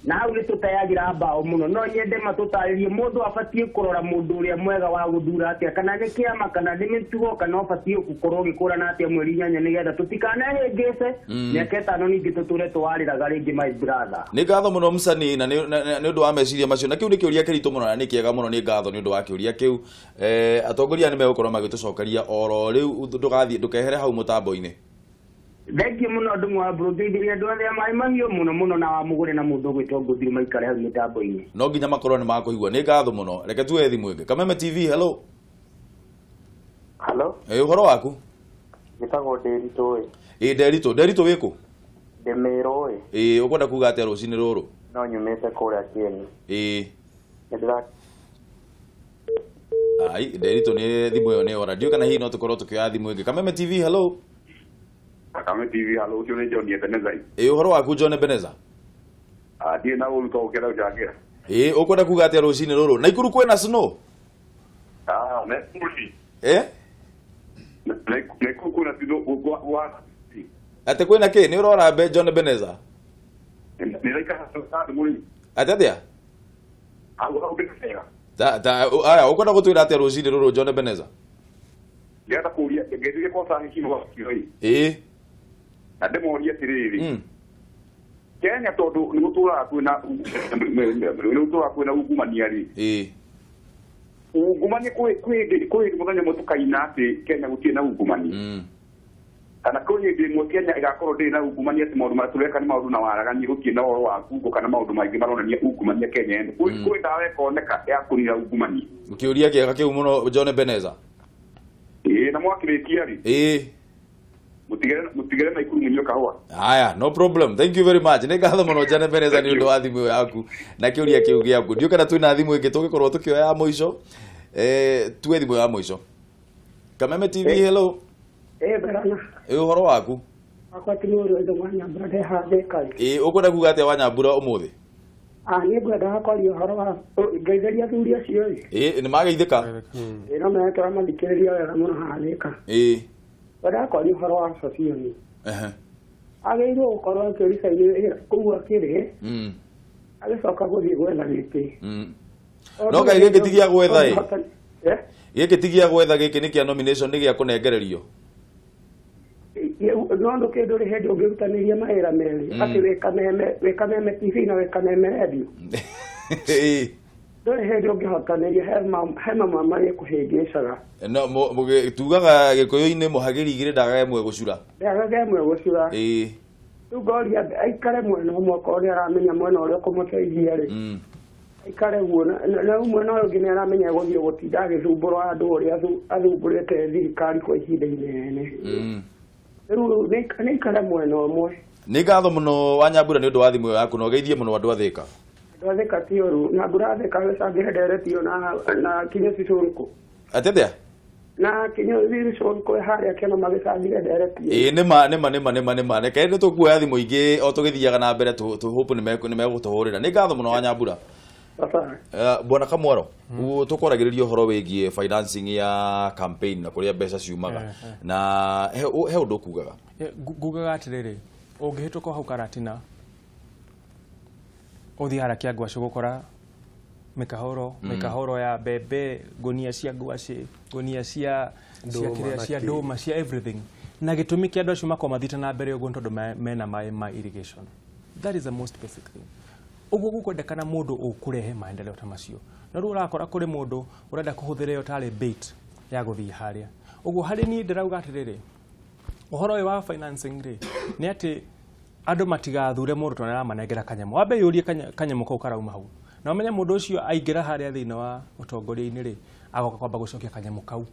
Na hau nĩ tũteagĩra mbaũ mũno. No nyende matũtarĩrie mũndũ abatiĩ kũrora mũndũ ũrĩa mwega wa gũthura atĩa, kana nĩ kĩama kana nĩ mĩtugo, kana ũbatiĩ gũkorwo ũgĩkũrana atĩa mweri 8 nĩgetha tũtikanehĩngĩce mĩaka 5 ningĩ tũtũre tũwarĩraga rĩngĩ my brother. Nĩ ngatho mũno msanii na nĩ ũndũ wa meciria macio, na kĩu nĩ kĩũria kĩritũ mũno na nĩ kĩega mũno. Nĩ ngatho nĩ ũndũ wa kĩũria kĩu. Atongoria nĩ megũkorwo magĩtũcokeria oro rĩu, ndũgathiĩ ndũkehere hau mũtambo-inĩ. Thengiũ mũno Ndũng'ũ wa Mbũrũ, ngeithĩria andũ othe a Maĩ Mahiũ mũno mũno na wa mũgũre na mũndũ ũgwĩtwo Ngũthirũ maikare hau mĩtambo-inĩ. No nginya makorwo nĩ makũigua. Nĩ ngatho mũno. Reke tuoye thimũ ĩngĩ. Kameme TV, hello. Hello. Ũhoro waku? Njĩtagwo Ndĩritũ ĩ. Ĩ Ndĩritũ, Ndĩritũ wĩkũ? Ndĩ Mĩrũ ĩ. Ĩ ũkwenda kuga atĩa rũcinĩ rũrũ? No nyumĩte kũrĩa Kĩeni. Ĩ. Nĩ Ai, Ndĩritũ nĩ thimũ ĩyo nĩ ora. Ndiũĩ kana hihi no tũkorwo tũkĩoya thimũ ĩngĩ. Kameme TV, hello. Kameme TV, hello, ũcio nĩ John Ebeneza. Ĩ ũhoro waku John Ebeneza? Ndirĩ na ũru to gũkĩra gũcangĩra. Ĩ ũkwenda kuga atĩa rũcinĩ rũrũ? Naikuru kwĩna snow? Naikuru. Eh? Naikuru kwĩna snow gwa Atĩ kwĩna kĩ? Nĩ ũrora John Ebeneza? Nĩraikara handũ mũrĩmi. Atĩ atĩa? Hau hau ndĩ wega. Ta aya ukwenda gutwira atia rucini ruru John Ebenezer? Ndĩrenda kũria ngĩthiĩ kwa Sangiki wa Kiroi. Ĩĩ. Na ndĩmorie atĩrĩrĩ. Kenya tondũ nĩ gũtũraga kwĩna nĩ gũtũraga kwĩna ungumania rĩ. Ĩĩ. Ungumania kwĩ hĩndĩ mũthenya ũmwe tũkaina atĩ Kenya gũtirĩ na ungumania. Kana kwĩ hĩndĩ ĩmwe Kenya ĩgakorwo ndĩrĩ na ungumania atĩ maũndũ marĩa tũreka nĩ maũndũ na waragania gũtirĩ na ũhoro wa ngungo kana maũndũ maingĩ maronania ungumania Kenya ĩno. Kwĩ ndawa ĩkoneka ya kũnina ungumania. Kĩũria kĩega kĩu mũno John Ebenezer. Ĩĩ na mwakĩrĩkia rĩ. Ĩĩ. Mutigere na ikuru mũnyue kahũa. Haya, no problem. Thank you very much. Nĩ ngatho mũno John Ebenezer nĩ ũndũ wa thimũ ĩyo yaku na kĩũria kĩu gĩaku. Ndiũĩ kana twĩna thimũ ĩngĩ tũngĩkorwo tũkĩoya ya mũico. Tuwe thimũ ya mũico. Kameme TV, hello. Berana. Ũhoro waku? Akwa ti mũrũ ithe wa Nyambura ndehathĩka. Ĩĩ ũkwenda kuga atĩa wa Nyambura ũmũthĩ? Niĩ ngwendaga kwaria ũhoro wa ngeithĩria athuri acio ĩ. Ĩĩ nĩ mageithĩka. Ĩĩ no mene tũramathikĩrĩria wega mũno haha Thĩka. Ĩĩ. Ngwendaga kwaria ũhoro wa Sosiyoni. Agĩrĩirwo gũkorwo akĩricaini kũu akĩrĩ. Agĩcoka gũthiĩ gwetha gĩtĩ. No kaĩ gĩkĩ ti gĩa gwetha ĩ? Gĩkĩ ti gĩa gwetha, gĩkĩ nĩ kĩa nomination, nĩ gĩa kũnengererio. No ndũ kĩndũ rĩ hĩndĩ ũngĩrutanĩria mawĩra merĩ atĩ wĩ Kameme TV na wĩ Kameme radio. Ndũrĩ hĩndĩ ũngĩhotanĩria, he mamwe marĩa kũhĩngĩcaga. No tugaga Gĩkũyũ-inĩ mũhagĩri igĩrĩ ndagage ĩmwe gũcura. Ndagage ĩmwe gũcura. Ĩĩ. Rĩu ngoria aikare mwena ũmwe okorwo nĩ aramenya mwena ũrĩa ũkũmũteithia rĩ. Aikare guo na rĩu mwena ũyũ ũngĩ nĩ aramenya gũthiĩ gũtinda agĩthumbũra andũ ũrĩa athumbũrĩte thirikari kwa ihinda inene. Rĩu nĩ aikare mwena ũmwe. Nĩ ngatho mũno wa Nyambura nĩ ũndũ wa thimũ yaku na ũgeithie mũno andũ a Thĩka. Andũ a Thĩka ti ũru na mbura Thĩka gĩcangĩre nderetio na kinyoci cũrũkũ. Atĩathĩa? Na kinyoci cũrũkũ harĩa kĩama magĩcangĩre nderetio. Ĩĩ nĩma nĩma nĩma nĩma nĩma reke nĩ tũkuoya thimũ ingĩ o tũgĩthiaga na mbere tũ hope nĩ megũtũhũrĩra. Nĩ ngatho mũno wa Nyambura. Bwana Kamwaro, tũkwaragĩrĩria ũhoro wĩgiĩ financing ya campaign na kũrĩa mbeca ciumaga na he ũndũ ũkugaga? Ngugaga atĩrĩrĩ, ũngĩhĩtũka hau Karatina ũthiĩ harĩa kĩa ngwacĩ gũkora mĩkahoro ya mbembe, ngũnia cia ngwacĩ, ngũnia cia kĩrĩa cia ndũma, cia everything. Na gĩtũmi kĩa andũ acio makorwo mathiĩte na mbere ũguo nĩ tondũ mena maĩ ma irrigation. That is the most basic thing. Ũguo gũkwendekana mũndũ ũkũrehe maendeleo ta macio. Na rĩu ũrakora kũrĩ mũndũ ũrenda kũhũthĩra ĩyo tarĩ bait ya gũthiĩ harĩa. Ũguo harĩ niĩ ndĩrauga atĩrĩrĩ, ũhoro ũyũ wa financing rĩ, nĩ atĩ andũ matigathure mũndũ tondũ nĩaramanengera kanyamũ. Wambe yũrie kanyamũ kau karauma hau. Na ũmenye mũndũ ũcio aingĩra harĩa thĩinĩ wa ũtongoria-inĩ rĩ, agoka kwamba gũcokia kanyamũ kau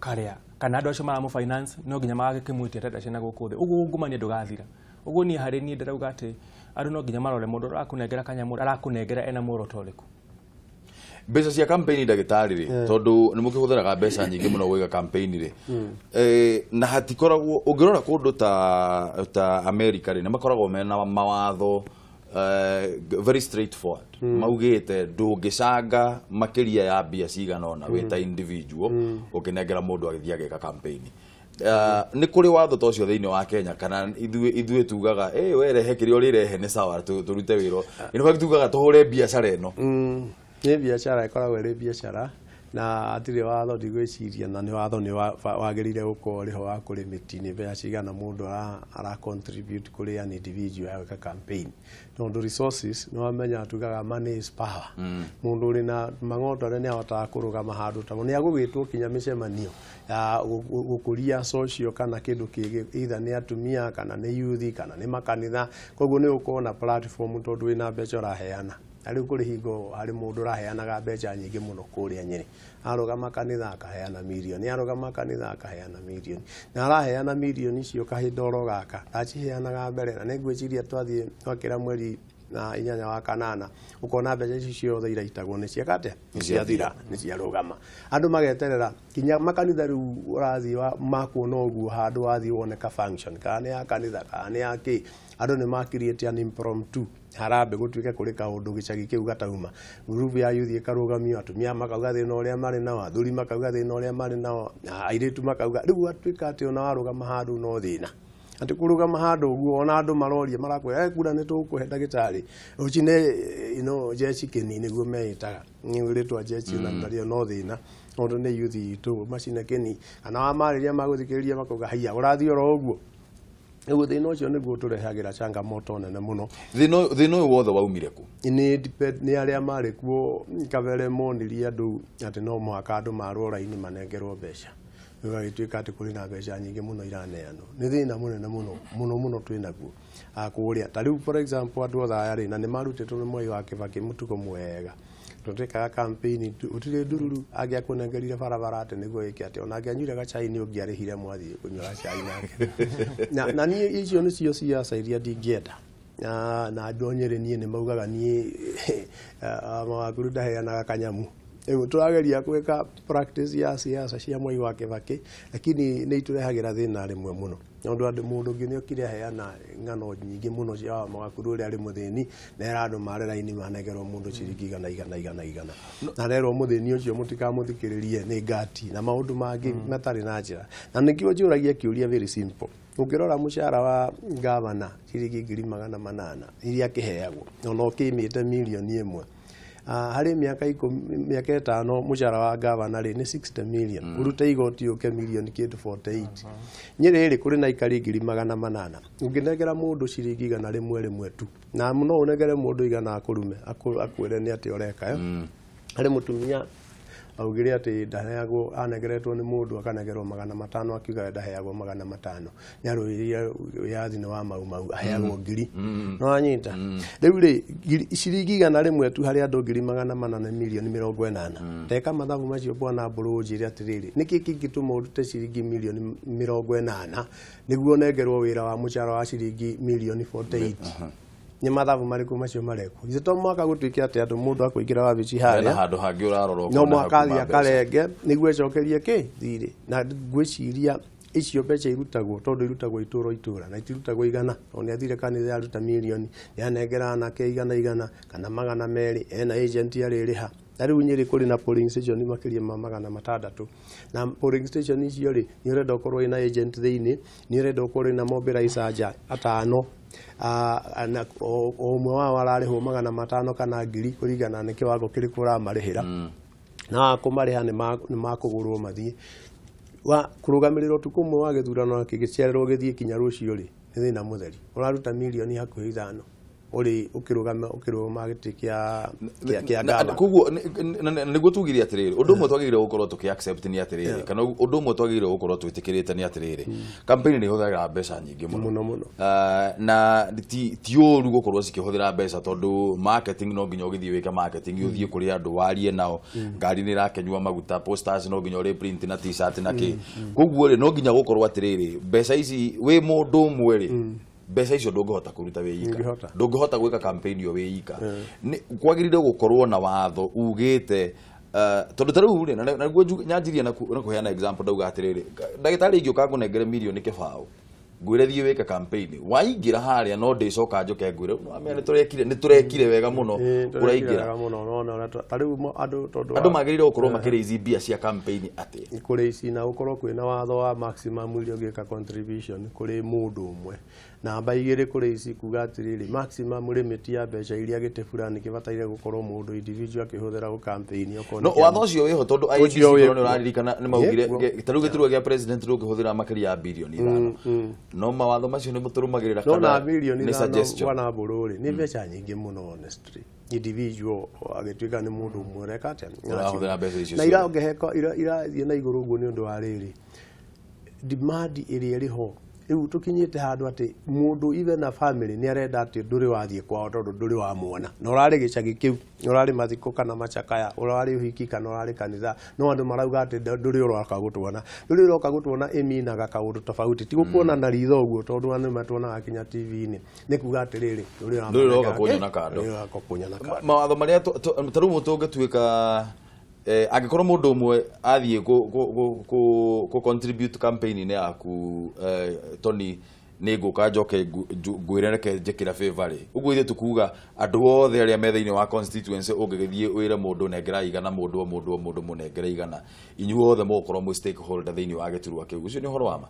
karĩa. Kana andũ acio maramũ finance no nginya magakĩmwĩtia tenda ciana gũkũ thĩ. Ũguo ungumania ndũgathira. Ũguo niĩ harĩ niĩ ndĩrauga atĩ andũ no nginya marore mũndũ arakũnengera kanyamũ, arakũnengera ena muoroto ũrĩkũ. Mbeca cia campaign ndagĩtarĩ rĩ, tondũ nĩ mũkĩhũthĩraga mbeca nyingĩ mũno gwĩka campaign rĩ, na hatikoragwo ũngĩrora kũndũ ta America rĩ, nĩ makoragwo mena mawatho very straightforward. Maugĩte ndũngĩcanga makĩria ya mbia cigana ũna wĩ ta individual ũkĩnengera mũndũ agĩthiĩ agĩka campaign. Nĩ kũrĩ watho ta ũcio thĩinĩ wa Kenya kana ithuĩ tugaga we rehe kĩrĩa ũrĩrehe nĩ sawa tũrute wĩra. In fact tugaga tũhũre biacara ĩno. Nĩ biacara ĩkoragwo ĩrĩ biacara na hatirĩ watho ndigwĩciria na nĩ watho nĩ wagĩrĩire gũkorwo ũrĩ ho wa kũrĩmĩti nĩ mbeca cigana mũndũ ara contribute kũrĩ an individual ya gwĩka campaign. Tondũ resources nĩ wamenya tugaga money is power. Mũndũ ũrĩ na mang'ondo nĩ ahotaga kũrũgama handũ ta nĩ agũgĩtwo kinya mĩcemanio ya gũkũria social kana kĩndũ kĩngĩ either nĩ atumia kana nĩ youth kana nĩ makanitha. Koguo nĩ ũkorwo na platform tondũ wĩna mbeca ũraheana. Na rĩu kũrĩ hingo harĩ mũndũ ũraheanaga mbeca nyingĩ mũno kũrĩa Nyĩrĩ. Arũgama kanitha akaheana mirioni, arũgama kanitha akaheana mirioni. Na araheana mirioni icio kahinda oro gaka, ndaciheanaga mbere na nĩngwĩciria twathiĩ twakĩra mweri na 8 wa 8 ũkona mbeca ici ciothe iraitagwo nĩ cieka atĩa? Nĩ ciathira, nĩ ciarũgama. Andũ mageterera kinya makanitha rĩu ũrathiĩ makuona ũguo handũ wathiĩ wone ka function kana nĩ ya kanitha kana nĩ ya kĩ. Andũ nĩ ma create an impromptu harambĩ gũtuĩke kũrĩ kaũndũ gĩcagi kĩu gatauma. Group ya youth ĩkarũgamio, atumia makauga thĩna ũrĩa marĩ nao, athuri makauga thĩna ũrĩa marĩ nao, airĩtu makauga. Rĩu gwatuĩka atĩ ona warũgama handũ no thĩna. Atĩ kũrũgama handũ ũguo ona andũ maroria marakwĩra kura nĩ tũgũkũhe ndagĩtarĩ ũcine ino jeshi kini niguo meitaga ni ritwa jeshi na nario no thina tondu ni youth itu macina kini kana wa mariria maguthikiriria makuga haiya urathii oro uguo. Niguo thina ucio niguo turehagira changamoto nene muno. Thina uyu wothe waumire ku? Ni depend ni aria mari kuo kabere monirie andu ati no muhaka andu marwo raini manengerwo mbeca. Gũgagĩtuĩka atĩ kũrĩ na mbeca nyingĩ mũno iraneanwo. Nĩ thĩna mũnene mũno mũno mũno twĩ naguo kũrĩa. Ta rĩu for example andũ othe aya rĩ, na nĩ marutĩtwo nĩ Mwai wa Kibaki mũtugo mwega. Tũtwĩkaga campaign gũtirĩ ndururu angĩakũnengerire barabara atĩ nĩguo ĩke atĩ ona angĩanyuire gacai nĩ ũngĩarĩhire mwathiĩ kũnyua gacai nake. Na niĩ icio nĩcio ciaca iria ndingĩenda. Na andũ a Nyĩrĩ niĩ nĩ maugaga niĩ Mawakuru ndaheanaga kanyamu. Rĩu tũrageria gwĩka practice ya siasa cia Mwai wa Kibaki, lakini nĩ itũrehagĩra thĩna rĩmwe mũno. Tondũ andũ mũndũ ũngĩ nĩ okire aheana ng'ano nyingĩ mũno cia Mawakuru ũrĩa arĩ mũthĩni, na era andũ mare raini manengerwo mũndũ ciringi igana igana igana igana. Na arerwo mũthĩni ũcio mũtikamũthikĩrĩrie nĩ ngati na maũndũ mangĩ matarĩ na njĩra. Na nĩkĩo njũragia kĩũria very simple. Ũngĩrora mũcara wa gavana ciringi 800,000 iria akĩheagwo, ona ũkĩimĩte mirioni 1. Harĩ mĩaka 5 mũcara wa gavana rĩ nĩ 60 million. Ũrute igoti ũke mirioni kĩndũ 48. Nyĩrĩ rĩ kũrĩ na aikari 800,000. Ũngĩnengera mũndũ ciringi 100 rĩmwe tu, na no ũnengere mũndũ 100 akũrume akwĩre nĩ atĩ ũreka yo. Harĩ mũtumia augire atĩ ndaheagwo, anengeretwo nĩ mũndũ akanengerwo 500 akiuga ndaheagwo 500. Nĩ arũĩrĩire wĩyathi nĩ wa Mau Mau aheagwo 1000. No anyita. Rĩu rĩ ciringi 100 tu harĩ andũ 800,000 mirioni 80. Teka mathabu macio bwana Mbũrũ ũnjĩre atĩrĩrĩ, nĩkĩ kĩngĩtũma ũrute ciringi mirioni 80 nĩguo ũnengerwo wĩra wa mũcara wa ciringi mirioni 48? Nĩ mathabu marĩkũ macio marekwo? Ithe to mũhaka gũtuĩke atĩ andũ mũndũ akũingĩra wabici harĩa handũ hangĩ ũrarora no mũhaka athiĩ akarenge nĩguo ecokerie kĩ thirĩ. Na ngwĩciria icio mbeca irutagwo tondũ irutagwo itũra itũra na itirutagwo igana. Tondũ nĩ athire kanitha aruta mirioni, nĩ anengera anake 100 100 kana 200, ena agent arĩrĩha. Na rĩu Nyĩrĩ kũrĩ na polling station makĩria ma 600. Na polling station icio rĩ, nĩ ũrenda ũkorwo wĩna agent thĩinĩ, nĩ ũrenda ũkorwo wĩna mobilizer nja 5. Na o ũmwe wao ararĩhwo 500 kana 1000 kũringana na kĩwango kĩrĩkũ ũramarĩhĩra. Na kũmarĩha nĩ makũgũrwo mathiĩ. Wa kũrũgamĩrĩra ũtukũ ũmwe wa gĩthurano kĩgĩcererwo gĩthiĩ kinya rũciũ rĩ, nĩ thĩna mũtheri. Ũraruta mirioni hakuhĩ 5 ũrĩ ũkĩrũgama gĩtĩ kĩa gavana. Koguo nĩguo tugire atĩrĩrĩ, ũndũ ũmwe twagĩrĩire gũkorwo tũkĩ accept nĩ atĩrĩrĩ, kana ũndũ ũmwe twagĩrĩire gũkorwo twĩtĩkĩrĩte nĩ atĩrĩrĩ, campaign nĩ ihũthagĩra mbeca nyingĩ mũno mũno. Na ti ũru gũkorwo cikĩhũthĩra mbeca tondũ marketing no nginya ũgĩthiĩ wĩke marketing, ũthiĩ kũrĩ andũ warie nao, ngari nĩ ĩrakĩnyua maguta, posters no nginya ũrĩ print na t-shirt na kĩ. Koguo rĩ no nginya gũkorwo atĩrĩrĩ, mbeca ici wĩ mũndũ ũmwe rĩ, mbeca icio ndũngĩhota kũruta wĩ ika, ndũngĩhota gwĩka campaign ĩyo wĩ ika. Kwagĩrĩire gũkorwo na watho ugĩte, tondũ ta rĩu rĩ, na nĩguo nyanjirie na kũheana example ndauga atĩrĩrĩ, ndagĩtarĩ ingĩũka ngũnengere mirioni 0 ngwĩre thiĩ wĩke campaign, waingĩra harĩa no ndĩcoka njoke ngwĩre nĩ tũrekire wega mũno ũraingĩra. Ta rĩu andũ tondũ andũ magĩrĩire gũkorwo makĩraise mbia cia campaign atĩa? Kũrĩ ici na gũkorwo kwĩna watho wa maximum iria ũngĩka contribution kũrĩ mũndũ ũmwe. Namba 2 kũrĩ ici kuga atĩrĩrĩ, maximum limit ya mbeca iria gĩtĩ fulani kĩbataire gũkorwo mũndũ individual akĩhũthĩra gũ campaign. No watho ũcio wĩho tondũ IEBC nĩ ũraririkana nĩ maugire ta rĩu gĩturwa gĩa president ndũngĩhũthĩra makĩria ya birioni 5. No mawatho macio nĩ mũtũrũmagĩrĩra kana nĩ suggestion? Bwana Mbũrũ rĩ, nĩ mbeca nyingĩ mũno honestly. Individual agĩtuĩka nĩ mũndũ ũmwe ũreka atĩa? Ũrahũthĩra mbeca icio na iraongeheka irathiĩ na igũrũ ũguo nĩ ũndũ wa rĩrĩ demand ĩrĩa ĩrĩ ho. Rĩu tũkinyĩte handũ atĩ mũndũ even na family nĩ arenda atĩ ndũrĩ wathiĩ kwao tondũ ndũrĩ wa muona, na ũrarĩ gĩcagi kĩu, ũrarĩ mathiko kana macakaya, ũrarĩ ũhiki kana ũrarĩ kanitha, no andũ marauga atĩ ndũrĩ ũroka gũtuona, ndũrĩ ũroka gũtuona ĩminaga kaũndũ tofauti, ti gũkuona na ritho ũguo tondũ andũ matuonaga kinya TV-inĩ, nĩ kuga atĩrĩrĩ ndũrĩ ũroka kunyona kando, ndũrĩ ũroka kunyona kando. Mawatho marĩa ta rĩu tũngĩtuĩka angĩkorwo mũndũ ũmwe athiĩ kũ contribute campaign-inĩ yaku, Tony, nĩ ngũka njoke ngwĩre reke njĩkĩra favor rĩ, ũguo ithuĩ tũkuga andũ othe arĩa me thĩinĩ wa constituency ũngĩgĩthiĩ wĩre mũndũ nengera igana, mũndũ o mũndũ o mũndũ mũnengere igana, inyuĩ othe mũgũkorwo mwĩ stakeholder thĩinĩ wa gĩturwa kĩu. Ũcio nĩ ũhoro wa ma.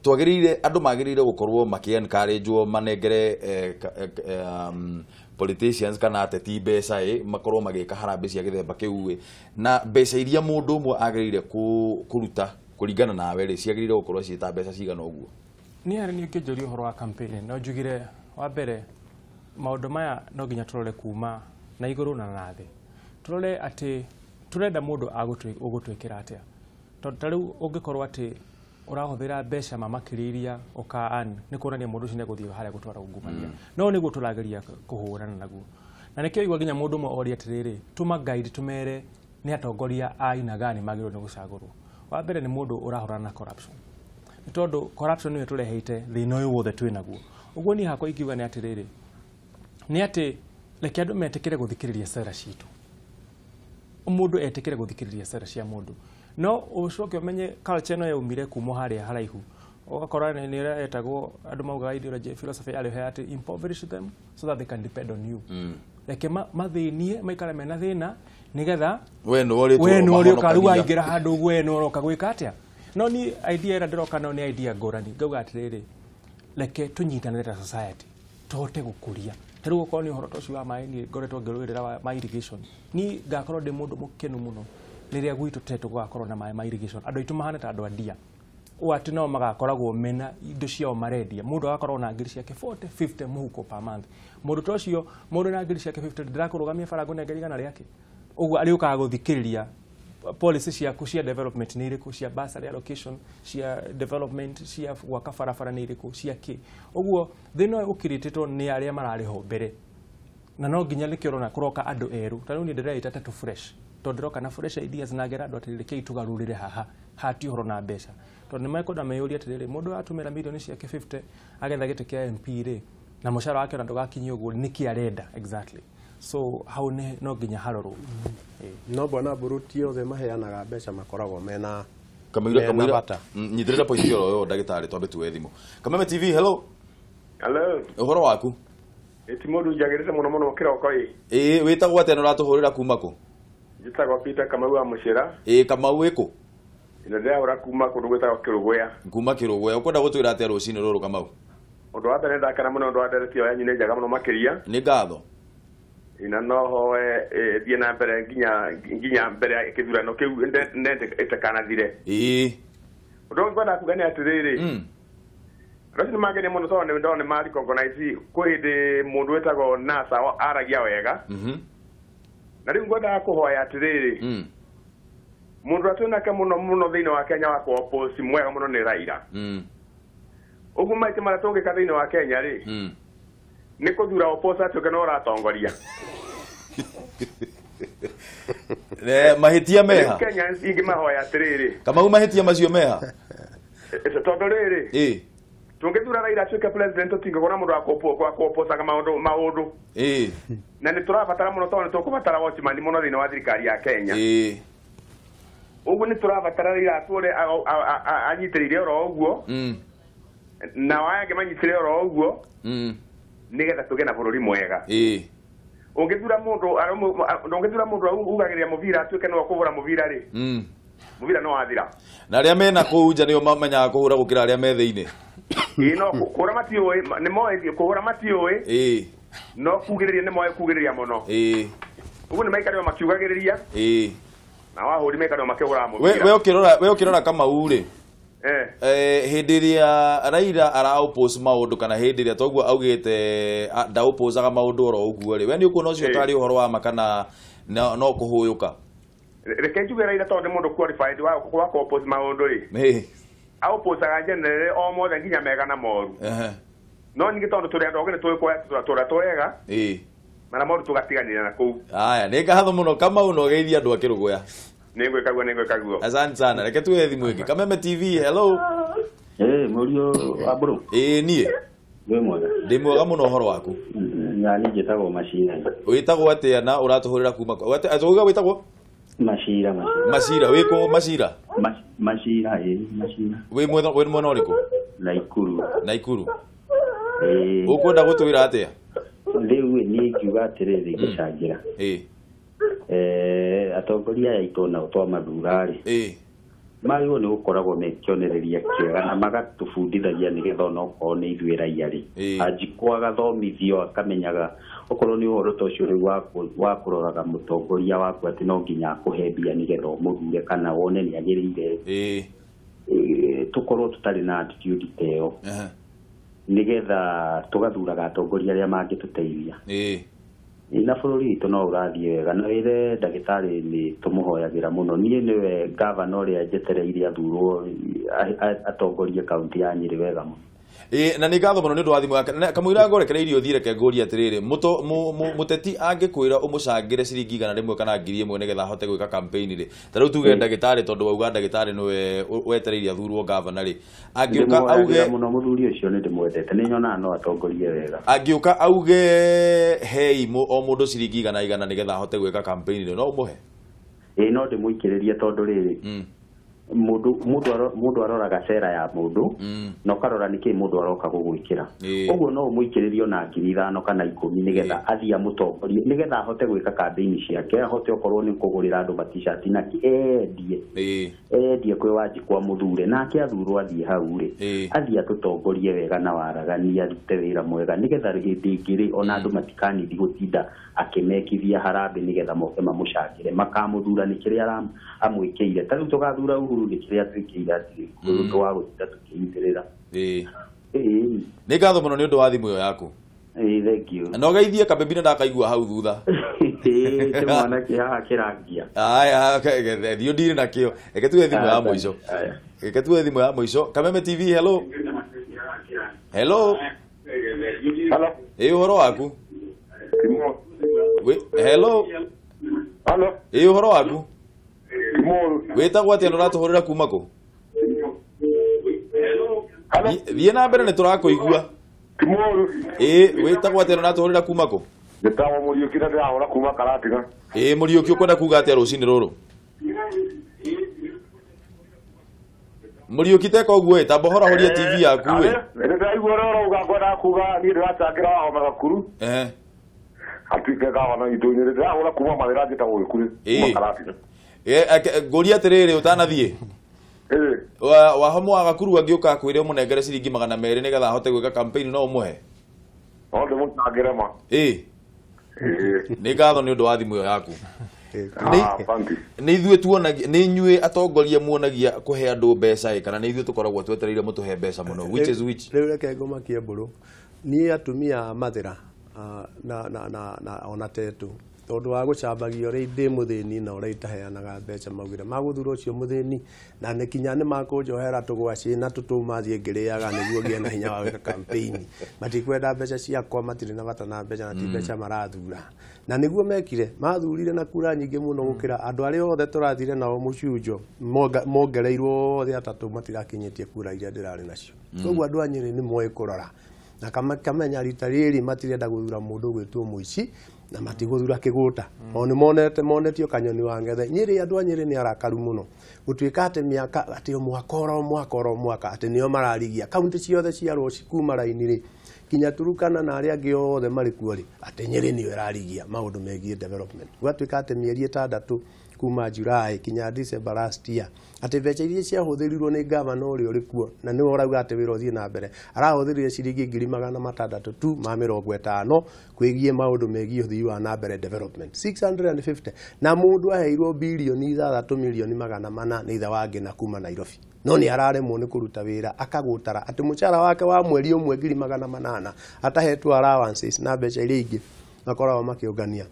Twagĩrĩire andũ magĩrĩire gũkorwo makĩ encourage manengere politicians kana ateti mbeca ĩ makorwo magĩka harambĩ cia gĩthemba kĩu ĩ na mbeca iria mũndũ ũmwe agĩrĩire kũruta kũringana nawe rĩ ciagĩrĩire gũkorwo ciĩ ta mbeca cigana ũguo? Niĩ harĩ niĩ ũngĩnjũria ũhoro wa campaign no njugire wa mbere maũndũ maya no nginya tũrore kuma na igũrũ na na thĩ, tũrore atĩ tũrenda mũndũ ũgũtwĩkĩra atĩa, tondũ ta rĩu ũngĩkorwo atĩ ũrahũthĩra mbeca makĩria iria ũka earn nĩ kuonania mũndũ ũcio nĩegũthiĩ harĩa gũtwara ungumania. No nĩguo tũrageria kũhũrana naguo, na nĩkĩo igua nginya mũndũ ũmwe oria atĩrĩrĩ, tũma guide tũmere nĩ atongoria a aina gani magĩrĩirwo nĩ gũcagũrwo. Wa mbere nĩ mũndũ ũrahũrana na corruption, nĩ tondũ corruption nĩyo ĩtũrehete thĩna ũyũ wothe twĩ naguo. Ũguo niĩ hakwa ingiuga nĩ atĩrĩrĩ, nĩ atĩ reke andũ metĩkĩre gũthikĩrĩria cera citũ, mũndũ etĩkĩre gũthikĩrĩria cera cia mũndũ, no ũcoke ũmenye culture ĩno yaumire kuma harĩa haraihu, ũgakora nĩ ĩrĩa ĩtagwo andũ maugaga ideology philosophy yarĩ ho atĩ impoverish them so that they can depend on you. Reke mathĩnie maikare mena thĩna nĩgetha we nĩwe ũrĩ ũkaru waingĩra handũ ũguo we nĩwe ũroka gwĩka atĩa. No ni idea ĩrĩa ndĩroka nayo nĩ idea ngũrani, ngauga atĩrĩrĩ, reke tũnyitanĩre ta society tũhote gũkũria. Ta rĩu okorwo nĩ ũhoro ta ũcio wa maĩ, niĩ ngoretwo ngĩrũĩrĩra ma irrigation, niĩ ngakorwo ndĩ mũndũ mũkenu mũno rĩrĩa gwitũ Tetu gũgakorwo na maĩ ma irrigation, andũ aitũ mahana ta andũ a ndia, ũũ atĩ no magakoragwo mena indo ciao marendia, mũndũ agakorwo na ngiri ciake 40 50 mũhuko per month. Mũndũ ta ũcio, mũndũ na ngiri ciake 50 ndirakũrũgamia bara ngũnengere igana rĩake, ũguo arĩũkaga gũthikĩrĩria policy ciaku cia development nĩ irĩkũ, cia bursary allocation, cia development, cia gwaka barabara nĩ irĩkũ, cia kĩ. Ũguo thĩna ũyũ ũkirĩtĩtwo nĩ arĩa mararĩ ho mbere, na no nginya nĩkĩo ũrona kũroka andũ erũ. Ta rĩu niĩ ndĩreita Tetu fresh, tondũ ndĩroka na fresh ideas na ngera andũ atĩrĩrĩ, rekei tũgarũrĩre haha, haha ti ũhoro na mbeca, tondũ nĩmekwenda meyũrie atĩrĩrĩ, mũndũ atũmĩra mirioni ciake 50 agetha gĩtĩ kĩa MP rĩ, na mũcara wake ona ndũgakinyia ũguo, nĩkĩ arenda exactly? So hau nĩ no nginya harorwo. No bwana Mburu ti othe maheanaga mbeca makoragwo mena Kamũira kamũira nyitĩrĩra point ĩyo ĩyo ndagĩtarĩ twambe tuoe thimũ. Kameme TV, hello. Hello. Ũhoro waku? Ĩti mũndũ njagĩrĩte mũno mũno kĩroko ĩ. Ĩĩ wĩtagwo atĩa na ũratũhũrĩra kuma kũ? Njĩtagwo Peter Kamau wa Mũcĩra. Ĩĩ Kamau wĩ kũ? Ĩno ndĩrahũra kuma kũndũ gwĩtagwo Kĩrũgũya. Kuma Kĩrũgũya. Ũkwenda gũtwĩra atĩa rũcinĩ rũrũ Kamau? Ũndũ wa mbere ndakena mũno ũndũ wa ndereti ĩyo yanyu nĩ njega mũno makĩria. Nĩ ngatho. Ina no hoe thiĩ na mbere nginya mbere ya kĩthurano kĩu nende ĩtakanathire. Ĩĩ. Ũndũ ũngĩ ngwenda kuga nĩ atĩrĩrĩ, andũ acio nĩ mangenia mũno tondũ nĩ ndona nĩ ma recognize kwĩ hĩndĩ mũndũ wĩtagwo NASA aragia wega. Na rĩu ngwendaga kũhoya atĩrĩrĩ, mũndũ ũrĩa twĩnake mũno mũno thĩinĩ wa Kenya wa kũ-oppose mwega mũno nĩ Raila. Ũguo maita marĩa tũngĩka thĩinĩ wa Kenya rĩ, nĩ kũthura oppose atuĩke no ũratongoria. Mahĩtia meha? Kenya ingĩmahoya atĩrĩrĩ, Kamau mahĩtia macio meha? Tondũ rĩrĩ, tũngĩthura Raila atuĩke president tũtingĩkorwo na mũndũ wa kũ-opposaga maũndũ. Na nĩ tũrabatara mũno tondũ nĩ tũkũbatara watchman mũno thĩinĩ wa thirikari ya Kenya. Ũguo nĩ tũrabatara Raila atũre anyitĩrĩire oro ũguo, nao aya angĩ manyitĩrĩre oro ũguo, nĩgetha tũgĩe na bũrũri mwega. Ũngĩthura mũndũ ndũngĩthura mũndũ ugagĩrĩria mũbira atuĩke nĩwe ũkũhũra mũbira rĩ, mũbira no wathira. Na arĩa mena kũu nja nĩo mamenyaga kũhũra gũkĩra arĩa me thĩinĩ. Ĩĩ no kũhũra matiũĩ, nĩ moĩ kũhũra matiũĩ, no kugĩrĩria nĩ moĩ kugĩrĩria mũno. Ũguo nĩ maikarĩo makiugagĩrĩria, na wahũri maikarĩo makĩhũraga mũbira. We ũkĩrora Kamau rĩ, hĩndĩ ĩrĩa Raila ara-oppose maũndũ kana hĩndĩ ĩrĩa toguo augĩte ndaopposaga maũndũ oro ũguo rĩ, we nĩ ũkuona ũcio tarĩ ũhoro wa ma kana no kũhũyũka? Reke njuge Raila tondũ nĩ mũndũ qualified wa kũ-oppose maũndũ rĩ, aopposaga generally o mothe nginya mega na moru. No ningĩ tondũ tũrĩ andũ ogĩ nĩ tũĩ kuoya tũrĩa twega, marĩa moru tũgatiganĩria na kũu. Aya, nĩ ngatho mũno Kamau na ũgeithie andũ a Kĩrũgũya. Nĩngwĩka guo, nĩngwĩka guo. Asante sana. Reke tuoe thimũ ĩngĩ. Kameme TV, hello. Mũriũ wa Mburu. Ĩĩ niĩ. Wĩ mwega? Ndĩ mwega mũno, ũhoro waku? Na niĩ njĩtagwo Macira. Wĩtagwo atĩa na ũratũhũrĩra kuma kũ? Atĩ wĩtagwo? Macira, Macira. Macira, wĩ kũ Macira? Macira, ĩĩ, Macira. Wĩ mwena ũrĩkũ? Naikuru. Naikuru. Ũkwenda gũtwĩra atĩa? Rĩu niĩ ingiuga atĩrĩrĩ ngĩcangĩra. Atongoria aya aitũ nao twamathura rĩ, Magĩrĩirwo nĩ gũkoragwo me kĩonereria kĩega na magatũbundithagia nĩgetha onokorwo nĩ ithuĩ raia rĩ, anjikwo agathomithio akamenyaga okorwo nĩ ũhoro ta ũcio rĩu wa kũroraga mũtongoria waku atĩ no nginya akũhe mbia nĩgetha ũmũthure kana wone nĩ agĩrĩire. Tũkorwo tũtarĩ na attitude ta ĩyo nĩgetha tũgathuraga atongoria arĩa mangĩtũteithia. Na bũrũri witũ no ũrathiĩ wega na wĩre ndagĩtarĩ nĩ tũmũhoyagĩra mũno. Niĩ nĩwe gavana ũrĩa njetereire athurwo atongorie kaunti ya Nyĩrĩ wega mũno. Na nĩ ngatho mũno nĩ ũndũ wa thimũ yake. Kamũira ngũrekereirie ũthiĩ reke ngũrie atĩrĩrĩ, mũteti angĩkwĩra ũmũcangĩre ciringi 100 kana 1000 nĩgetha ahote gwĩka campaign rĩ, ta rĩu tuge ndagĩtarĩ, tondũ wauga ndagĩtarĩ nĩwe wetereire athurwo gavana rĩ, angĩũka auge mũno mũthuri ũcio nĩ ndĩmwendete, nĩ nyonaga no atongorie wega. Angĩũka auge hei o mũndũ ciringi 100 nĩgetha ahote gwĩka campaign rĩ, no ũmũhe? No ndĩmũikĩrĩrie tondũ rĩrĩ, mũndũ aroraga cera ya mũndũ na ũkarora nĩkĩ mũndũ aroka gũgwĩkĩra. Ũguo no ũmũikĩrĩrie ona 5,000 kana 10 nĩgetha athiĩ amũtongorie nĩgetha ahote gwĩka campaign ciake, ahote okorwo nĩ kũgũrĩra andũ matishati na endie endie kwĩ Wanjikũ amũthure nake athurwo athiĩ hau rĩ, athiĩ atũtongorie wega na waragania, arute wĩra mwega nĩgetha hĩndĩ ĩngĩ rĩ ona andũ matikanindi gũtinda akĩmekithia harambĩ nĩgetha moke mamũcangĩre makamũthura nĩ kĩrĩa amwĩkĩire. Ta rĩu tũgathura Uhuru nĩ kĩrĩa twĩkĩire atĩ ũndũ wa gũtinda tũkĩnyitĩrĩra. Nĩ ngatho mũno nĩ ũndũ wa thimũ ĩyo yaku. Thank you. Na ũgeithie Kabembi nĩ ndakaigua hau thutha. Kĩ mwanake haha kĩrangia. Aya, thiĩ ũndire nakĩo. Reke tuoe thimũ ya mũico. Reke tuoe thimũ ya mũico. Kameme TV, hello. Hello. Hello. Ũhoro waku? Hello. Hello. Ũhoro waku? Wĩtagwo atĩa na ũratũhũrĩra kuma kũ? Thiĩ na mbere nĩ tũrakũigua. Wĩtagwo atĩa na ũratũhũrĩra kuma kũ? Njĩtagwo Mũriũki na ndĩrahũra kuma Karatina. Mũriũki ũkwenda kuga atĩa rũcinĩ rũrũ? Mũriũki teka ũguo ĩ, tamba ũhorahorie TV yaku ĩ. Nĩndĩraigua ũrĩa ũrauga, ngwendaga kuga niĩ ndĩracangĩra Wahome Gakuru atuĩke gavana witũ Nyĩrĩ. Ndĩrahũra kuma Mathĩra, njĩtagwo Gĩkuhĩ kuma Karatina. Ngũria atĩrĩrĩ ũtanathiĩ, Wahome wa Gakuru angĩũka akwĩre ũmũnengere ciringi 200 nĩgetha ahote gwĩka campaign no ũmũhe? No ndĩmũcangĩre ma. Nĩ ngatho nĩ ũndũ wa thimũ ĩyo yaku. Nĩ ithuĩ tuonagia, nĩ inyuĩ atongoria muonagia kũhe andũ mbeca ĩ, kana nĩ ithuĩ tũkoragwo twetereire mũtũhe mbeca mũno, which is which? Rĩu reke ngũmakie mbũrũ. Niĩ atumia a Mathĩra na ona Tetũ, tondũ wa gũcambagio ũrĩa ndĩ mũthĩni na ũrĩa itaheanaga mbeca, maugire magũthura ũcio mũthĩni na nĩ kinya nĩ makũnjohera tũgwacĩ na tũtũma thiĩ ngĩrĩaga nĩguo ngĩe na hinya wa gwĩka campaign. Matikwenda mbeca ciakwa, matirĩ na bata na mbeca na ti mbeca marathura. Na nĩguo mekire, mathurire na kura nyingĩ mũno gũkĩra andũ arĩa othe tũrathire nao mũcunjo, mongereirwo othe atatũ matirakinyĩtie kura iria ndĩrarĩ nacio. Koguo andũ a Nyĩrĩ nĩ moĩ kũrora na kamenya rita rĩrĩ matirenda gũthura mũndũ ũgwĩtwo mũici na matigũthura kĩgũta. O nĩ monete monetio kanyoni wa ngethe. Nyĩrĩ andũ a Nyĩrĩ nĩ arakaru mũno gũtuĩka atĩ mĩaka atĩ o mwaka oro mwaka oro mwaka atĩ nĩo mararigia kaunti ciothe cia Rũci kuma raini rĩ kinya Turukana na arĩa angĩ othe marĩ kuo rĩ, atĩ Nyĩrĩ nĩyo ĩrarigia maũndũ megiĩ development. Gwatuĩka atĩ mĩeri 6 kuma July kinya December last year atĩ mbeca iria ciahũthĩrirwo nĩ gavana ũrĩa ũrĩ kuo na nĩwe ũrauga atĩ wĩra ũthiĩ na mbere arahũthĩrire ciringi 650 tu ma 50 kwĩgiĩ maũndũ megiĩ ũthii wa na mbere development 650, na mũndũ aheirwo bilioni 6 milioni 400 nĩ ithe wa Ngina kuma Nairobi, no nĩ araremwo nĩ kũruta wĩra akagũtara atĩ mũcara wake wa mweri ũmwe 800 atahetwo allowances na mbeca iria ingĩ makoragwo makĩũngania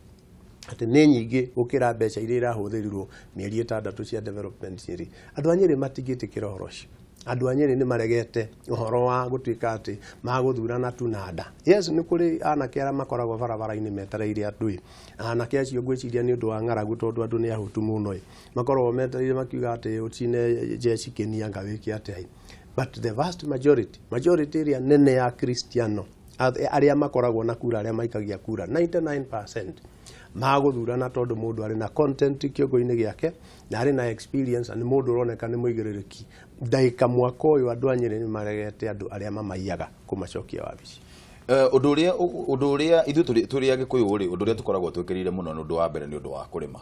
atĩ nĩ nyingĩ gũkĩra mbeca iria irahũthĩrirwo mĩeri 6 cia development Nyĩrĩ. Andũ a Nyĩrĩ matingĩtĩkĩra ũhoro ũcio. Andũ a Nyĩrĩ nĩ maregete ũhoro wa gũtuĩka atĩ magũthurana tu na nda. Yes, nĩ kũrĩ anake arĩa makoragwo barabara-inĩ metereire andũ ĩ. Anake acio ngwĩciria nĩ ũndũ wa ng'aragu tondũ andũ nĩ ahũtu mũno ĩ. Makoragwo metereire makiuga atĩ ũcine jeshi kĩnia wĩke atĩa. But the vast majority ĩrĩa nene ya Kristiano arĩa makoragwo na kura, arĩa maikagia kura 99% magũthurana tondũ mũndũ arĩ na content kĩongo-inĩ gĩake na arĩ na experience na nĩ mũndũ ũroneka nĩ mũigĩrĩrĩki. Ndagĩka mwaka ũyũ andũ a Nyĩrĩ nĩ maregete andũ arĩa mamaiyaga kũmacokia wabici. Ũndũ ũrĩa ithuĩ tũrĩ Agĩkũyũ rĩ, ũndũ ũrĩa tũkoragwo twĩkĩrĩire mũno nĩ ũndũ wa mbere nĩ ũndũ wa kũrĩma,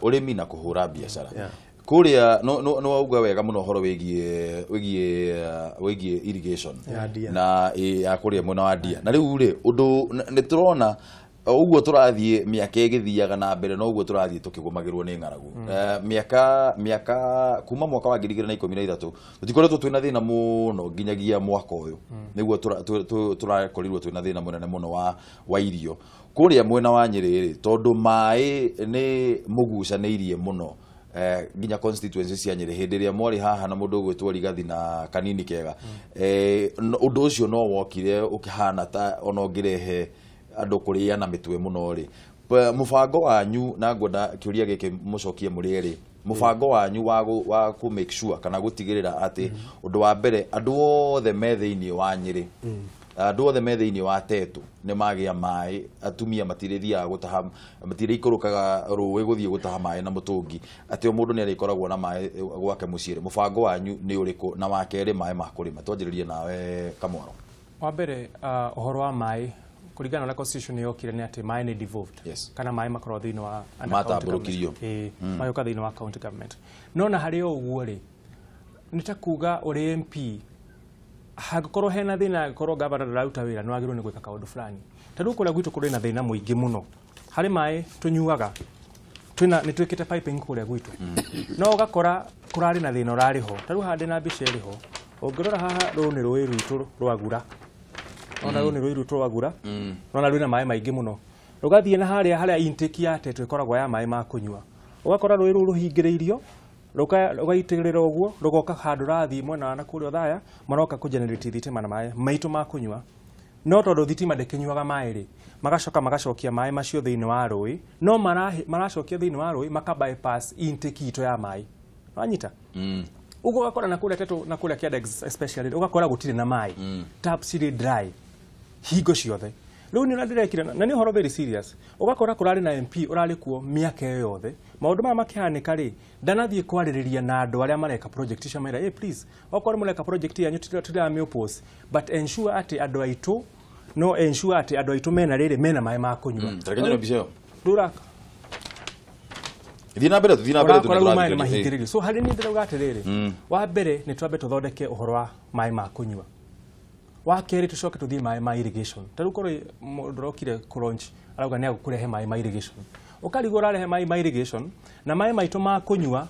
ũrĩmi na kũhũra biacara. Kuria no wauga wega muno horo wigie wigie irrigation na ya kuria mwena wa Ndia. Na riu ri undu ni turona uguo turathie miaka igithiaga na mbere no uguo turathie tukigumagirwo ni ng'aragu. Miaka kuma mwaka wa 2013 tutikoretwo twina thina muno nginyagia mwaka uyu niguo turakorirwo twina thina munene muno wa irio kuria mwena wa Nyeri ri tondu mai ni mugucanĩirie muno nginya constituency cia Nyeri hindi ria mwari haha na mundu ugwitwo Rigathi na Kanini Kega undu ucio no wokire ukihana ta ona ungirehe andu kuria na mitwe muno ri mubango wanyu na ngwenda kiuria giki mucokie muri eri mubango wanyu wa ku make sure kana gutigirira ati undu wa mbere andu othe me thiini wa Nyeri andu othe me thiini wa Tetu ni magia mai atumia matirithiaga gutaha matirikurukaga ruwi guthie gutaha mai na mutungi ati o mundu ni arikoragwo na mai gwake muciĩ mubango wanyu ni uriku na wa keri mai ma kurima twanjiririe nawe Kamwaro. Wa mbere uhoro wa mai kuringana na constitution yokire ni ati mai ni devolved. Yes. Kana mai makorwo thiini wa matamburukirio mayoka thiini wa county government no na hari o uguo ri ni ta kuga uri MP hangĩkorwo hena thĩna angĩkorwo gavana ndararuta wĩra nĩ wagĩrĩirwo nĩ gwĩka kaũndũ fulani ta rĩu kũrĩa gwitũ kũrĩ na thĩna mũingĩ mũno harĩ maĩ tũnyuaga twĩna nĩ twĩkĩte piping kũrĩa gwitũ no ũgakora kũrarĩ na thĩna ũrarĩ ho ta rĩu haha ndĩna mbica ĩrĩ ho ũngĩrora haha rũrũ nĩ rũĩ rwitũ rwa Gura ona rũrũ nĩ rũĩ rwitũ rwa Gura nona rwĩna maĩ maingĩ mũno rũgathiĩ na harĩa intake ya Tetu ĩkoragwo ya maĩ ma kũnyua ũgakora rũĩ rũu rũhingĩrĩirio rugaitĩrĩra ũguo rũgoka handũ rathiĩ mwena wa na kũrĩa Othaya maroka kũgenerate thitima na maĩ maitũ ma kũnyua no tondũ thitima ndĩkĩnyuaga maĩ rĩ magacoka magacokia maĩ macio thĩinĩ wa rũĩ no maracokia thĩinĩ wa rũĩ maka bypass intake itũ ya maĩ wanyita ũguo ũgakora na kũrĩa Tetu na kũrĩa Kĩanda especially ũgakora gũtirĩ na maĩ taps cirĩ dry hingo ciothe rĩu nĩ ndĩrekire na nĩ ũhoro very serious ũgakora kũrarĩ na MP ũrarĩ kuo mĩaka ĩyo yothe maũndũ maya makĩhanĩka rĩ ndanathiĩ kwarĩrĩria na andũ arĩa mareka project icio mera hey please okorwo mũreka project yanyu tũtiramĩ-oppose but ensure atĩ andũ aitũ no ensure atĩ andũ aitũ mena rĩrĩ mena maĩ ma kũnyua tarekenya mbica ĩyo ndũraka thiĩ na mbere tũthiĩ na mbere tũrĩa maĩ mahingĩrĩrio so harĩ niĩ ndĩrauga atĩrĩrĩ wa mbere nĩ twambe tũthondeke ũhoro wa maĩ ma kũnyua wa kerĩ tũcoke tũthiĩ maĩ ma irrigation ta rĩu korwo mũndũ ũrokire kũ launch arauga nĩ agũkũrehe maĩ ma irrigation ũkarigwo ũrarehe maĩ ma irrigation na maĩ maitũ ma kũnyua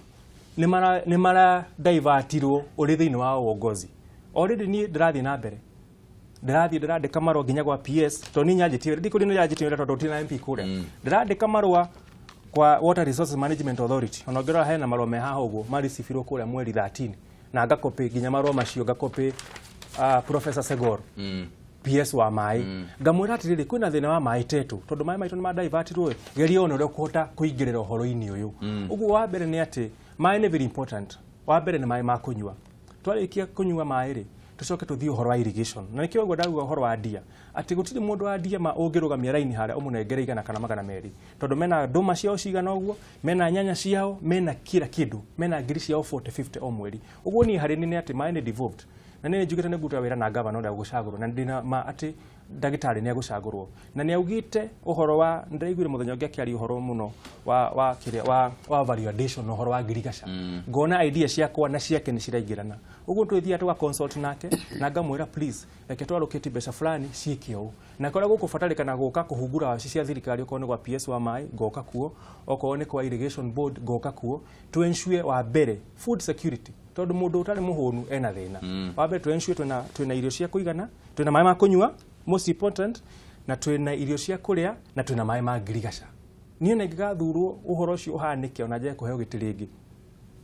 nĩ mara divertirwo ũrĩ thĩinĩ wa uongozi already niĩ ndĩrathiĩ na mbere ndĩrathiĩ ndĩrandĩka marũa nginya gwa PS tondũ niĩ nyanjĩtie ndikũrĩ nĩ nyanjĩtie wĩra tondũ gũtirĩ na MP kũrĩa ndĩrandĩka marũa kwa Water Resources Management Authority ona ũngĩrora hena marũa me haha ũguo marecibirwo kũrĩa mweri 13 na ngakopĩ nginya marũa macio ngakopĩ Professor Segor PS wa maĩ ngamwĩra atĩrĩrĩ kwĩna thĩna wa maĩ Tetu tondũ maĩ maitũ nĩ madivertirwo geria ona ũrĩa ũkũhota kũingĩrĩra ũhoro-inĩ ũyũ ũguo wa mbere nĩ atĩ maĩ nĩ very important wa mbere nĩ maĩ ma kũnyua twarĩkia kũnyua maĩ rĩ tũcoke tũthiĩ ũhoro wa irrigation na nĩkĩo ũguo ndauga ũhoro wa Ndia atĩ gũtirĩ mũndũ wa Ndia ma ũngĩrũgamia raini harĩa ũmũnengere 100 kana 200 tondũ mena ndũma ciao cigana ũguo mena nyanya ciao mena kila kĩndũ mena ngiri ciao 40 50 o mweri ũguo niĩ harĩ niĩ nĩ atĩ maĩ nĩ devolved na nĩ njugĩte nĩ ngũruta wĩra na gavana ũrĩa ũgũcagũrwo na ndĩna ma atĩ ndagĩtarĩ nĩ agũcagũrwo na nĩ augĩte ũhoro wa ndĩraiguire mũthenya ũngĩ akĩaria ũhoro mũno wa kĩrĩa wa value addition na ũhoro wa ngirigaca ngona idea ciakwa na ciake nĩ ciraingĩrana ũguo twĩthiaga tũga consult nake na ngamwĩra please reke twarũkĩtie mbeca fulani ciĩke ũũ na kũrĩa gũkũbatarĩkana gũka kũhungura wabici cia thirikari okorwo nĩ gwa PS wa maĩ ngoka kuo okorwo nĩ kwa irrigation board ngoka kuo to ensure wa mbere food security tondũ mũndũ ũtarĩ mũhũnu ena thĩna wa mbere to ensure twĩna irio cia kũigana twĩna maĩ ma kũnyua most important na twĩna irio cia kũrĩa na twĩna maĩ ma ngirigaca niĩ na ingĩgathurwo ũhoro ũcio ũhanĩke ona njage kũheo gĩtĩ rĩngĩ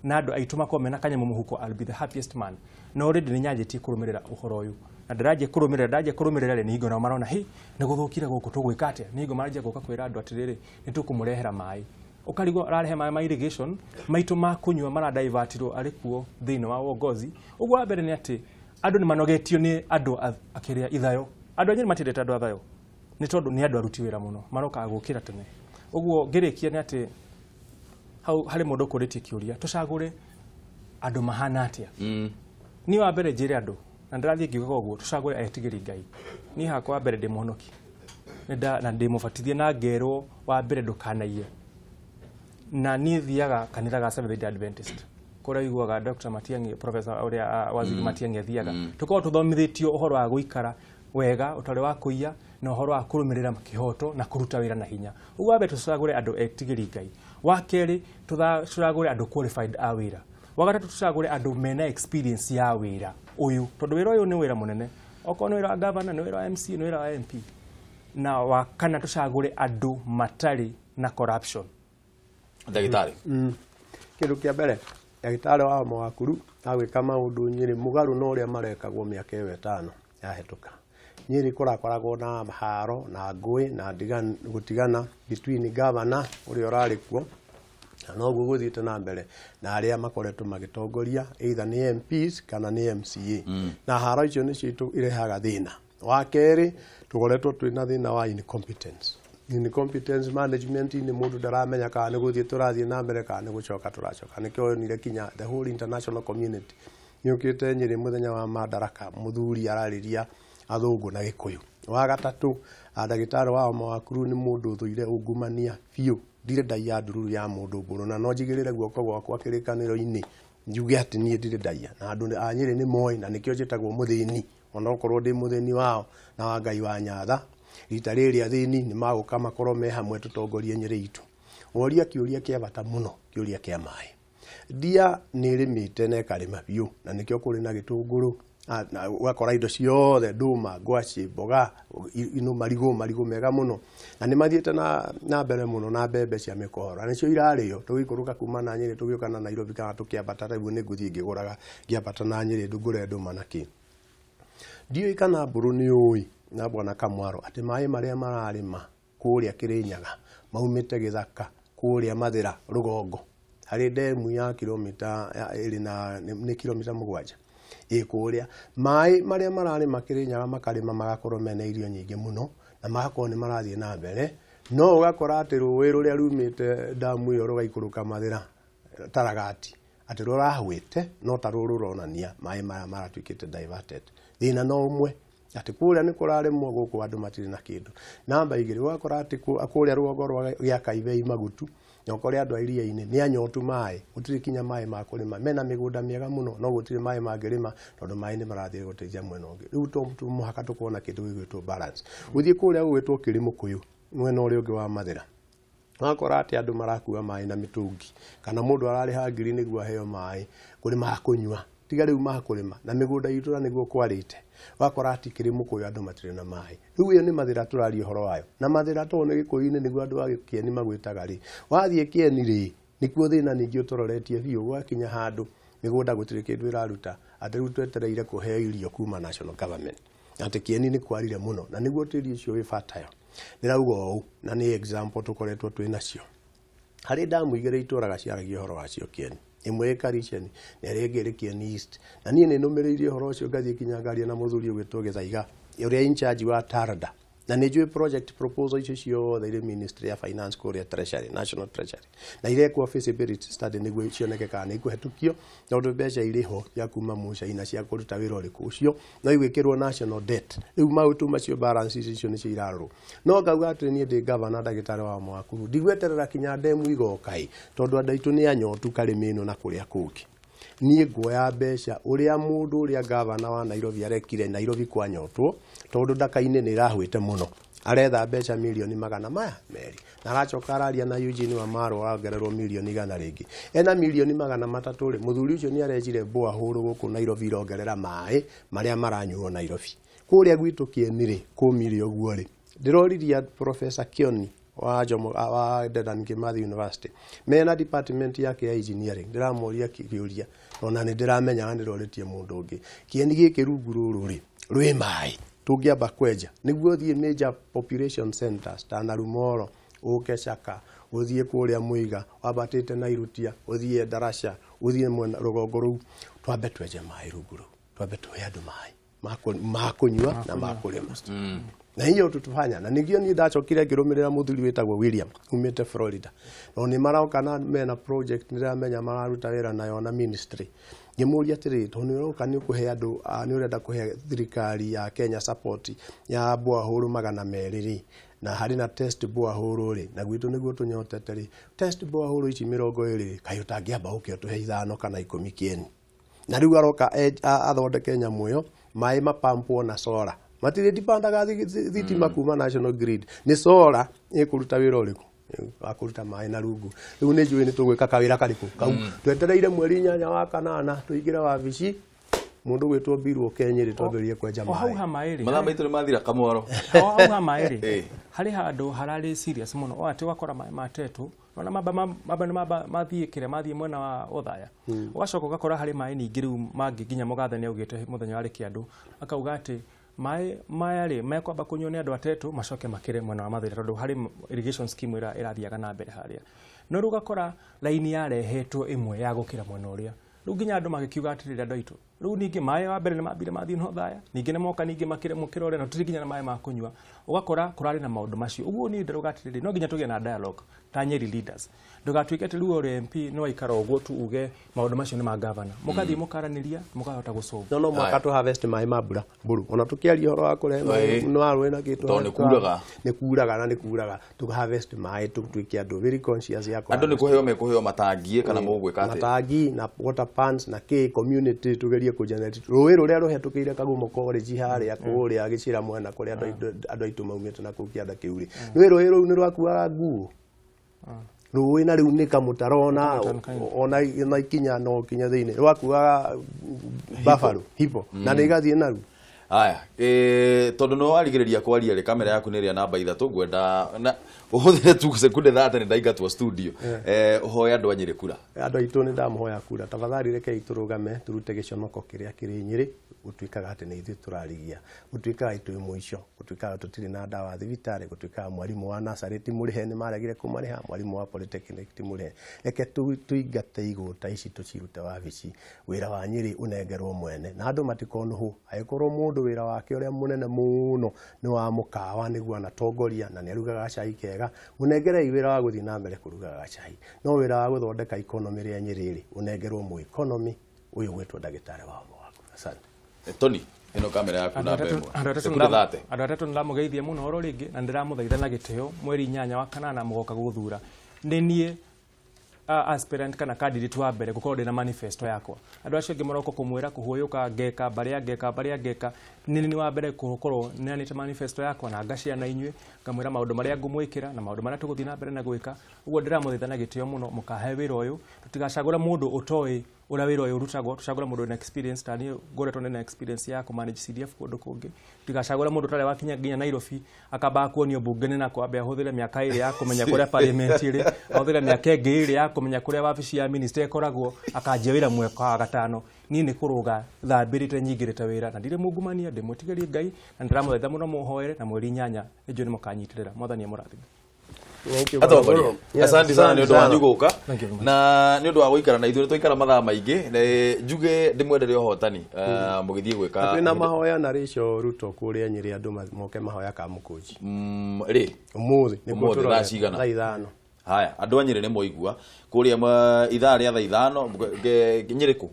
na andũ aitũ makorwo mena kanyamũ mũhuko I'll be the happiest man na already nĩ nyanjĩtie kũrũmĩrĩra ũhoro ũyũ na ndĩranjia kũrũmĩrĩra rĩ nĩ hingo nao marona hĩ nĩ gũthũkire gũkũ tũgwĩka atĩa nĩ hingo maranjia gũka kwĩra andũ atĩrĩrĩ nĩ tũkũmũrehera maĩ ũkarigwo ararehe maĩ ma irrigation maitũ ma kũnyua maradivertirwo arĩ kuo thĩinĩ wa uongozi ũguo wa mbere nĩ atĩ andũ nĩ manogetio nĩ andũ akĩrĩa ithayo andũ a Nyeri matiendete andũ athayo nĩ tondũ nĩ andũ aruti wĩra mũno marokaga gũkĩra tene ũguo ngĩrĩkia nĩ atĩ hau harĩ mũndũ ũkũrĩtie kĩũria tũcagũre andũ mahana atĩa niĩ wa mbere njĩre andũ na ndĩrathiĩ ngiugaga ũguo tũcagũre etigĩri Ngai niĩ hakwa wa mbere ndĩ mũhonoki na ndĩ mũbatithie na ngerwo wa mbere ndũkanaiye Na niĩ thiaga kanitha ga Seventh Day Adventist kũrĩa ũiguaga Dr. Matiang'i, Professor ũrĩa Waziri Matiang'i athiaga. Tũkoragwo tũthomithĩtio ũhoro wa gũikara wega ũtarĩ wa kũiya na ũhoro wa kũrũmĩrĩra kĩhoto na kũruta wĩra na hinya. Ũguo wa mbere tũcagũre andũ etigĩri Ngai. Wa kerĩ tũcagũre andũ qualified a wĩra. Wa gatatũ tũcagũre andũ mena experience ya wĩra ũyũ, tondũ wĩra ũyũ nĩ wĩra mũnene. Okorwo nĩ wĩra wa governor, nĩ wĩra wa MC, nĩ wĩra wa MP. Na wa kana tũcagũre andũ matarĩ na corruption. Ndagĩtarĩ. Kĩndũ kĩa mbere, ndagĩtarĩ wa Mwakuru agwĩka maũndũ Nyĩrĩ mũgarũ na ũrĩa marekagwo mĩaka ĩyo 5 yahĩtũka. Nyĩrĩ kũrakoragwo na haro na ngũĩ na gũtigana between governor ũrĩa ũrarĩ kuo na noguo gũthiĩte na mbere na arĩa makoretwo magĩtongoria either nĩ MPs kana nĩ MCA. Na haro icio nĩcio irehaga thĩna. Wa kerĩ tũkoretwo twĩna thĩna wa incompetence. Incompetence management ni mũndũ ndaramenya kana nĩ gũthiĩ tũrathiĩ na mbere kana nĩ gũcoka tũracoka. Nĩkĩo yonire kinya the whole international community nĩũkĩte Nyĩrĩ mũthenya wa Madaraka mũthuri ararĩria athũngũ na Gĩkũyũ. Wa gatatũ, ndagĩtarĩ wa Mwakuru nĩ mũndũ ũthũire ungumania biũ. Ndirĩ ndaiya ndururu ya mũndũ mbũrũ na no njigĩrĩre guoko gwakwa kĩrĩkanĩro-inĩ njuge atĩ niĩ ndirĩ ndaiya na andũ a Nyĩrĩ nĩ moĩ na nĩkĩo njĩtagwo mũthĩni onokorwo ndĩ mũthĩni wao na wa Ngai wa Nyatha. Rita rĩrĩ athĩni nĩ magũka makorwo me hamwe tũtongorie Nyĩrĩ itũ. Woria kĩũria kĩa bata mũno, kĩũria kĩa maĩ. Ndia nĩ ĩrĩmĩte na ĩkarĩma biũ na nĩkĩo kũrĩ na gĩtũngũrũ, ũgakora indo ciothe, ndũma, ngwacĩ, mboga, ino marigũ mega mũno na nĩ mathiĩte na mbere mũno na mbembe cia mĩkohoro na nĩcio irarĩo. Tũgĩikũrũka kuma na Nyĩrĩ tũgĩũka na Nairobi kana tũkĩambata, rĩu nĩ ngũthiĩ ngĩgũraga ngĩambata na Nyĩrĩ ngũre ndũma na kĩ. Ndiũĩ kana mbũrũ nĩ ũĩ na bwana Kamwaro atĩ maĩ marĩa mararĩma kũrĩa Kĩrĩnyaga maumĩte gĩthaka kũrĩa Mathĩra rũgongo harĩ ndemu ya kilomita ĩrĩ na nĩ kilomita 7 ĩ kũrĩa. Maĩ marĩa mararĩma Kĩrĩnyaga makarĩma magakorwo mena irio nyingĩ mũno na magakorwo nĩ marathiĩ na mbere, no ũgakora atĩ rũĩ rũrĩa rumĩte ndamu ĩyo rũgaikũrũka Mathĩra Taragati atĩ rũrahwĩte no ta rũrũ rũronania maĩ maya maratuĩkĩte diverted. Thĩna no ũmwe atĩ kũrĩa nĩ kũrarĩmwo gũkũ andũ matirĩ na kĩndũ. Namba 2 ũgakora atĩ kũrĩa rũgongo rwa Gĩakaibei Magutu na ũkore andũ a iria-inĩ nĩ anyotu maĩ, gũtirĩ kinya maĩ ma kũrĩma, mena mĩgũnda mĩega mũno no gũtirĩ maĩ mangĩrĩma tondũ maĩ nĩ marathiĩ gũteithia mwena ũngĩ. Rĩu to mũhaka tũkorwo na kĩndũ gĩgwĩtwo balance. Gũthiĩ kũrĩa gũgwĩtwo Kĩrĩmũkũyũ mwena ũrĩa ũngĩ wa Mathĩra wakora atĩ andũ marakua maĩ na mĩtũngi kana mũndũ ararĩha ngiri nĩguo aheo maĩ kũrĩ ma kũnyua, tiga rĩu ma kũrĩma na mĩgũnda itũ na nĩguo kwarĩte. Wakora atĩ Kĩrĩmũkũyũ andũ matirĩ na maĩ. Rĩu ĩyo nĩ Mathĩra tũraria ũhoro wayo na Mathĩra tondũ nĩ Gĩkũyũ-inĩ nĩguo andũ a Kĩeni magwĩtaga rĩ, wathiĩ Kĩeni rĩ nĩkuo thĩna ningĩ ũtũroretie biũ. Gwakinya handũ mĩgũnda gũtirĩ kĩndũ ĩraruta atĩ rĩu twetereire kũheo irio kuma national government atĩ Kĩeni nĩ kwarire mũno na nĩguo tĩri ũcio wĩ fertile. Ndĩrauga ũũ na nĩ example tũkoretwo twĩ nacio. Harĩ ndamu 2 itũraga ciaragia ũhoro wacio Kĩeni, ĩmwe ĩ Kariceni na ĩrĩa ĩngĩ ĩrĩ Kĩeni East. Na niĩ nĩ nũmĩrĩirie ũhoro ũcio ngathiĩ kinya ngaria na mũthuri ũgwĩtwo Gĩthaiga ũrĩa in charge wa Tarda na nĩ njũĩ project proposal icio ciothe irĩ Ministry ya Finance kũrĩa Treasury, National Treasury, na irekwo feasibility study nĩguo cioneke kana nĩ ikũhetũkio tondũ mbeca irĩ ho cia kuma mũcaina cia kũruta wĩra ũrĩkũ ũcio no igwĩkĩrwo national debt. Rĩu maũndũ macio balances icio nĩcio irarorwo. No ngauga atĩ niĩ ndĩ governor ndagĩtarĩ wa Mwakuru ndigweterera kinya ndemu igoka ĩ tondũ andũ aitũ nĩ anyotu karĩma ĩno na kũrĩa kũngĩ. Niĩ nguoya mbeca ũrĩa mũndũ ũrĩa gavana wa Nairobi arekire Nairobi kwanyotwo tondũ ndaka-inĩ nĩ ĩrahwĩte mũno, aretha mbeca milioni 200 na aracoka araria na Eugene Wamalwa arongererwo milioni 100 rĩngĩ ena milioni 300 rĩ, mũthuri ũcio nĩ arenjire borehole gũkũ Nairobi irongerera maĩ marĩa maranyuo Nairobi. Kũrĩa gwitũ Kĩeni rĩ kũmire ũguo rĩ, ndĩroririe Professor Kioni wa Jomo wa Dedan Kimathi University mena department yake ya engineering, ndĩramũria kĩũria ona nĩ ndĩramenya ndĩrorĩtie mũndũ ũngĩ. Kĩeni gĩkĩ rungu rũrũ rĩ rwĩ maĩ tũngĩamba kwenja nĩguo thiĩ major population centers ta Narumoro, ũke Chaka, ũthiĩ kũrĩa Mũiga, wambatĩte na Irutia, ũthiĩ Ndarasha, ũthiĩ mwena rũgongo rũu, twambe twenje maĩ rungu rũu, twambe tũhe andũ maĩ ma kũnyua na ma kũrĩma. Na hiyo tutufanya na ningio ni ndacokire ngĩrũmĩrĩra mũthuri wĩtagwo William umĩte Florida no nĩ maroka na mena project nĩramenya mararuta wĩra nayo na ministry. Ngĩmũria atĩrĩrĩ, tondũ nĩ ũroka nĩ ũkũhe andũ, nĩ ũrenda kũhe thirikari ya Kenya support ya borehole 200 rĩ, Na harĩ na test borehole rĩ, na gwitũ nĩguo tũnyotete rĩ, test borehole ici 20 kaĩ ũtangĩamba ũke ũtũhe 5 kana 10 kĩeni. Na rĩu aroka athondeke nyamũ ĩyo, maĩ mapampwo na solar. Matirĩ dipandaga thitima kuma National Grid, nĩ solar ĩkũruta wĩra ũrĩkũ? Wa kũruta maĩ na rungu. Rĩu nĩ njũĩ nĩ tũgwĩka kawĩra karĩkũ kau. Twetereire mweri 8 wa kanana tũingĩre wabici, mũndũ gwĩtwo Mbirwo Kenyĩrĩ twambĩrĩrie kwenja O hau ha maĩ. Maĩ rĩ, Mathaa maitũ nĩ mathira Kamwaro. O hau ha maĩ rĩ, harĩ handũ hararĩ serious mũno, o atĩ ũgakora maĩ matetwo ona mamba mamba mamba mathiĩ kĩrĩa mathiĩ mwena wa Othaya, ũgacoka ũgakora harĩ maĩ ningĩ rĩu mangĩ nginya mũgathe nĩ augĩte mũthenya warĩ kĩandũ akauga atĩ maĩ maya rĩ mekwamba kũnyuo nĩ andũ atetũ macoke makĩre mwena wa Mathĩra tondũ harĩ irrigation scheme ĩrathiaga na mbere harĩa. No rĩu ũgakora laini yarehetwo ĩmwe ya gũkĩra mwena ũrĩa, rĩu nginya andũ magĩkiuga atĩrĩrĩ, andũ aitũ rĩu ningĩ maĩ wa mbere nĩ mambire mathiĩ na Othaya, ningĩ nĩ moka ningĩ makĩre mũkĩra ũrĩa, na tũtirĩ nginya na maĩ ma kũnyua. Ũgakora kũrarĩ na maũndũ macio. Ũguo niĩ ndĩrauga atĩrĩrĩ, no nginya tũgĩe na dialogue ta Nyeri leaders, ndũgatuĩke atĩ rĩu ũrĩ MP no waikara ũguo tu uge maũndũ macio nĩ ma governor, mũkathiĩ mũkaranĩria mũkahota gũsolve. No mwaka tũ harvest maĩ ma mbura mburu, ona tũkĩaria ũhoro wa kũrehe maĩ nĩ wa rũĩ na kĩtũ, Tondũ nĩ kuuraga. Nĩ kuuraga na nĩ kuuraga, tũ harvest maĩ tũtuĩke andũ very conscious ya Andũ nĩ kũheo mekũheo matangi kana mũgwĩka atĩa? Matangi na water pans na kĩ community tugerie kũ generate rũĩ rũrĩa rũhetũkĩire Kagumo College harĩa kũrĩa gĩcĩra mwena kũrĩa andũ aitũ maumĩte na kũu kĩanda kĩu rĩ, nĩ rũĩ rũu nĩ rwakuaga nguo rũĩ, na rĩu nĩ kamũtaro ona ikinya no kinya thĩinĩ rwakuaga buffalo hipo na nĩ igathiĩ naru. Aya, tondũ nĩ warigĩrĩria kwaria rĩ, kamera yaku nĩ ĩrĩa namba 3 ngwenda na ũhũthĩre tu sekunde 30 nĩ ndaingatwo studio. Ũhoe andũ a Nyĩrĩ kura. Andũ aitũ nĩ ndamũhoya kura, tafadhali rekei tũrũgame tũrute gĩconoko kĩrĩa kĩrĩ Nyĩrĩ, gũtuĩkaga atĩ nĩ ithuĩ tũrarigia, gũtuĩkaga twĩ mũico, gũtuĩkaga tũtirĩ na ndawa thibitarĩ, gũtuĩkaga mwarimũ wa nursery ti mũrĩhe, nĩ maregire kũmarĩha, mwarimũ wa polytechnic ti mũrĩhe. Reke tũingate igũta ici tũcirute wabici, wĩra wa Nyĩrĩ ũnengerwo mwene na andũ matikonũhwo. Angĩkorwo mũndũ wĩra wake ũrĩa mũnene mũno nĩ wa mũkawa nĩguo anatongoria na nĩ arugaga cai kega, mũnengerei wĩra wa gũthiĩ na mbere kũrugaga cai, no wĩra wa gũthondeka economy rĩa Nyĩrĩ rĩ ũnengerwo mũ economy ũyũ gwĩtwo ndagĩtarĩ wa waku. Asante. Tony, ĩno kamera yaku namba 1 sekunde 30. Andũ atatũ nĩndamũgeithia mũno oro rĩngĩ na ndĩramũthaitha na gĩtĩo mweri 8 wa kanana mũgoka gũthura nĩ niĩ aspirant kana candidate wa mbere gũkorwo ndĩna manifesto yakwa. Andũ acio angĩ maroka kũmwĩra kũhũyũka ngeka barĩa ngeka barĩa ngeka, nĩ niĩ wa mbere gũkorwo neanĩte manifesto yakwa na ngashare na inyuĩ, ngamwĩra maũndũ marĩa ngũmwĩkĩra na maũndũ marĩa tũgũthiĩ na mbere na gwĩka. Ũguo ndĩramũthaitha na gĩtĩo mũno mũkahe wĩra ũyũ, tũtigacagũre mũndũ ũtoĩ ũrĩa wĩra ũyũ ũrutagwo, tũcagũre mũndũ wĩna experience. Ta niĩ ngoretwo ndĩna experience ya kũmanage CDF kũndũ kũngĩ. Tũtigacagũre mũndũ ũtarĩ wakinya nginya Nairobi akambaga kuonio mbunge nĩ nako ambe ahũthĩre mĩaka 2 ya kũmenya kũrĩa parliament ĩrĩ, ahũthĩre mĩaka ĩngĩ 2 ya kũmenya kũrĩa wabici ya minister ĩkoragwo, akanjia wĩra mwaka wa 5. Niĩ nĩ kũrũga thambĩrĩte nyingĩrĩte wĩra na ndirĩ mungumania, ndĩmwĩtigĩrie Ngai na ndĩramũthaitha mũno mũhoere, na mweri 8 nĩnjũĩ nĩ mũkanyitĩrĩra. Mwathani amũrathime. Atongoria, asante sana nĩ ũndũ wanyu gũka na nĩ ũndũ wa gũikara na ithuĩ, twaikara mathaa maingĩ, njuge ndĩmwendere ũhotani mũgĩthiĩ gwĩka. Twĩna mahoya na Rachel Ruto kũrĩa Nyĩrĩ, andũ moke mahoya Kamũkũnji rĩ ũmũthĩ, ũmũthĩ thaa cigana? Thaa 5. Haya, andũ a Nyĩrĩ nĩ moigua kũrĩa ithaa rĩa thaa 5 Nyĩrĩ kũ?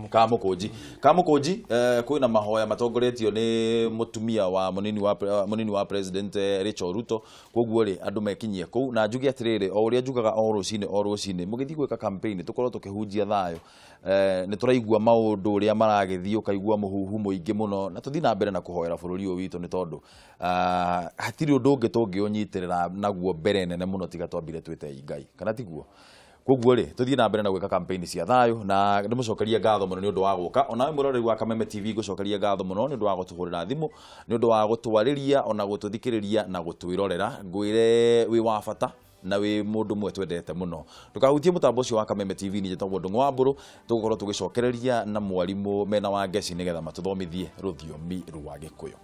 Kamũkũnji. Kamũkũnji kwĩna mahoya matongoretio nĩ mũtumia wa mũnini wa president Rachel Ruto, koguo rĩ andũ mekinyie kũu. Na njuge atĩrĩrĩ, o ũrĩa njugaga o rũcinĩ mũgĩthiĩ gwĩka campaign tũkorwo tũkĩhunjia thayũ. Nĩ tũraigua maũndũ ũrĩa maragĩthiĩ, ũkaigua mũhuhu mũingĩ mũno, na tũthiĩ na mbere na kũhoera bũrũri ũyũ witũ, nĩ tondũ hatirĩ ũndũ ũngĩ tũngĩũnyitĩrĩra naguo mbere nene mũno tiga twambire twĩte Ngai, kana tiguo? Koguo rĩ tũthiĩ na mbere na gwĩka campaign cia thayũ, na ndĩmũcokerie ngatho mũno nĩ ũndũ wa gũka. Onawe mũroreri wa Kameme TV ngũcokerie ngatho mũno nĩ ũndũ wa gũtũhũrĩra thimũ, nĩ ũndũ wa gũtwarĩria ona gũtũthikĩrĩria na gũtwĩrorera. Ngwĩre wĩ wa bata na wĩ mũndũ mwe twendete mũno. Ndũkahutie mũtambo ũcio wa Kameme TV, niĩ njĩtagwo Ndung'u wa Mbũrũ, tũgũkorwo tũgĩcokereria na mwarimũ mena wa Ngeci nĩgetha matũthomithie rũthiomi rwa Gĩkũyũ.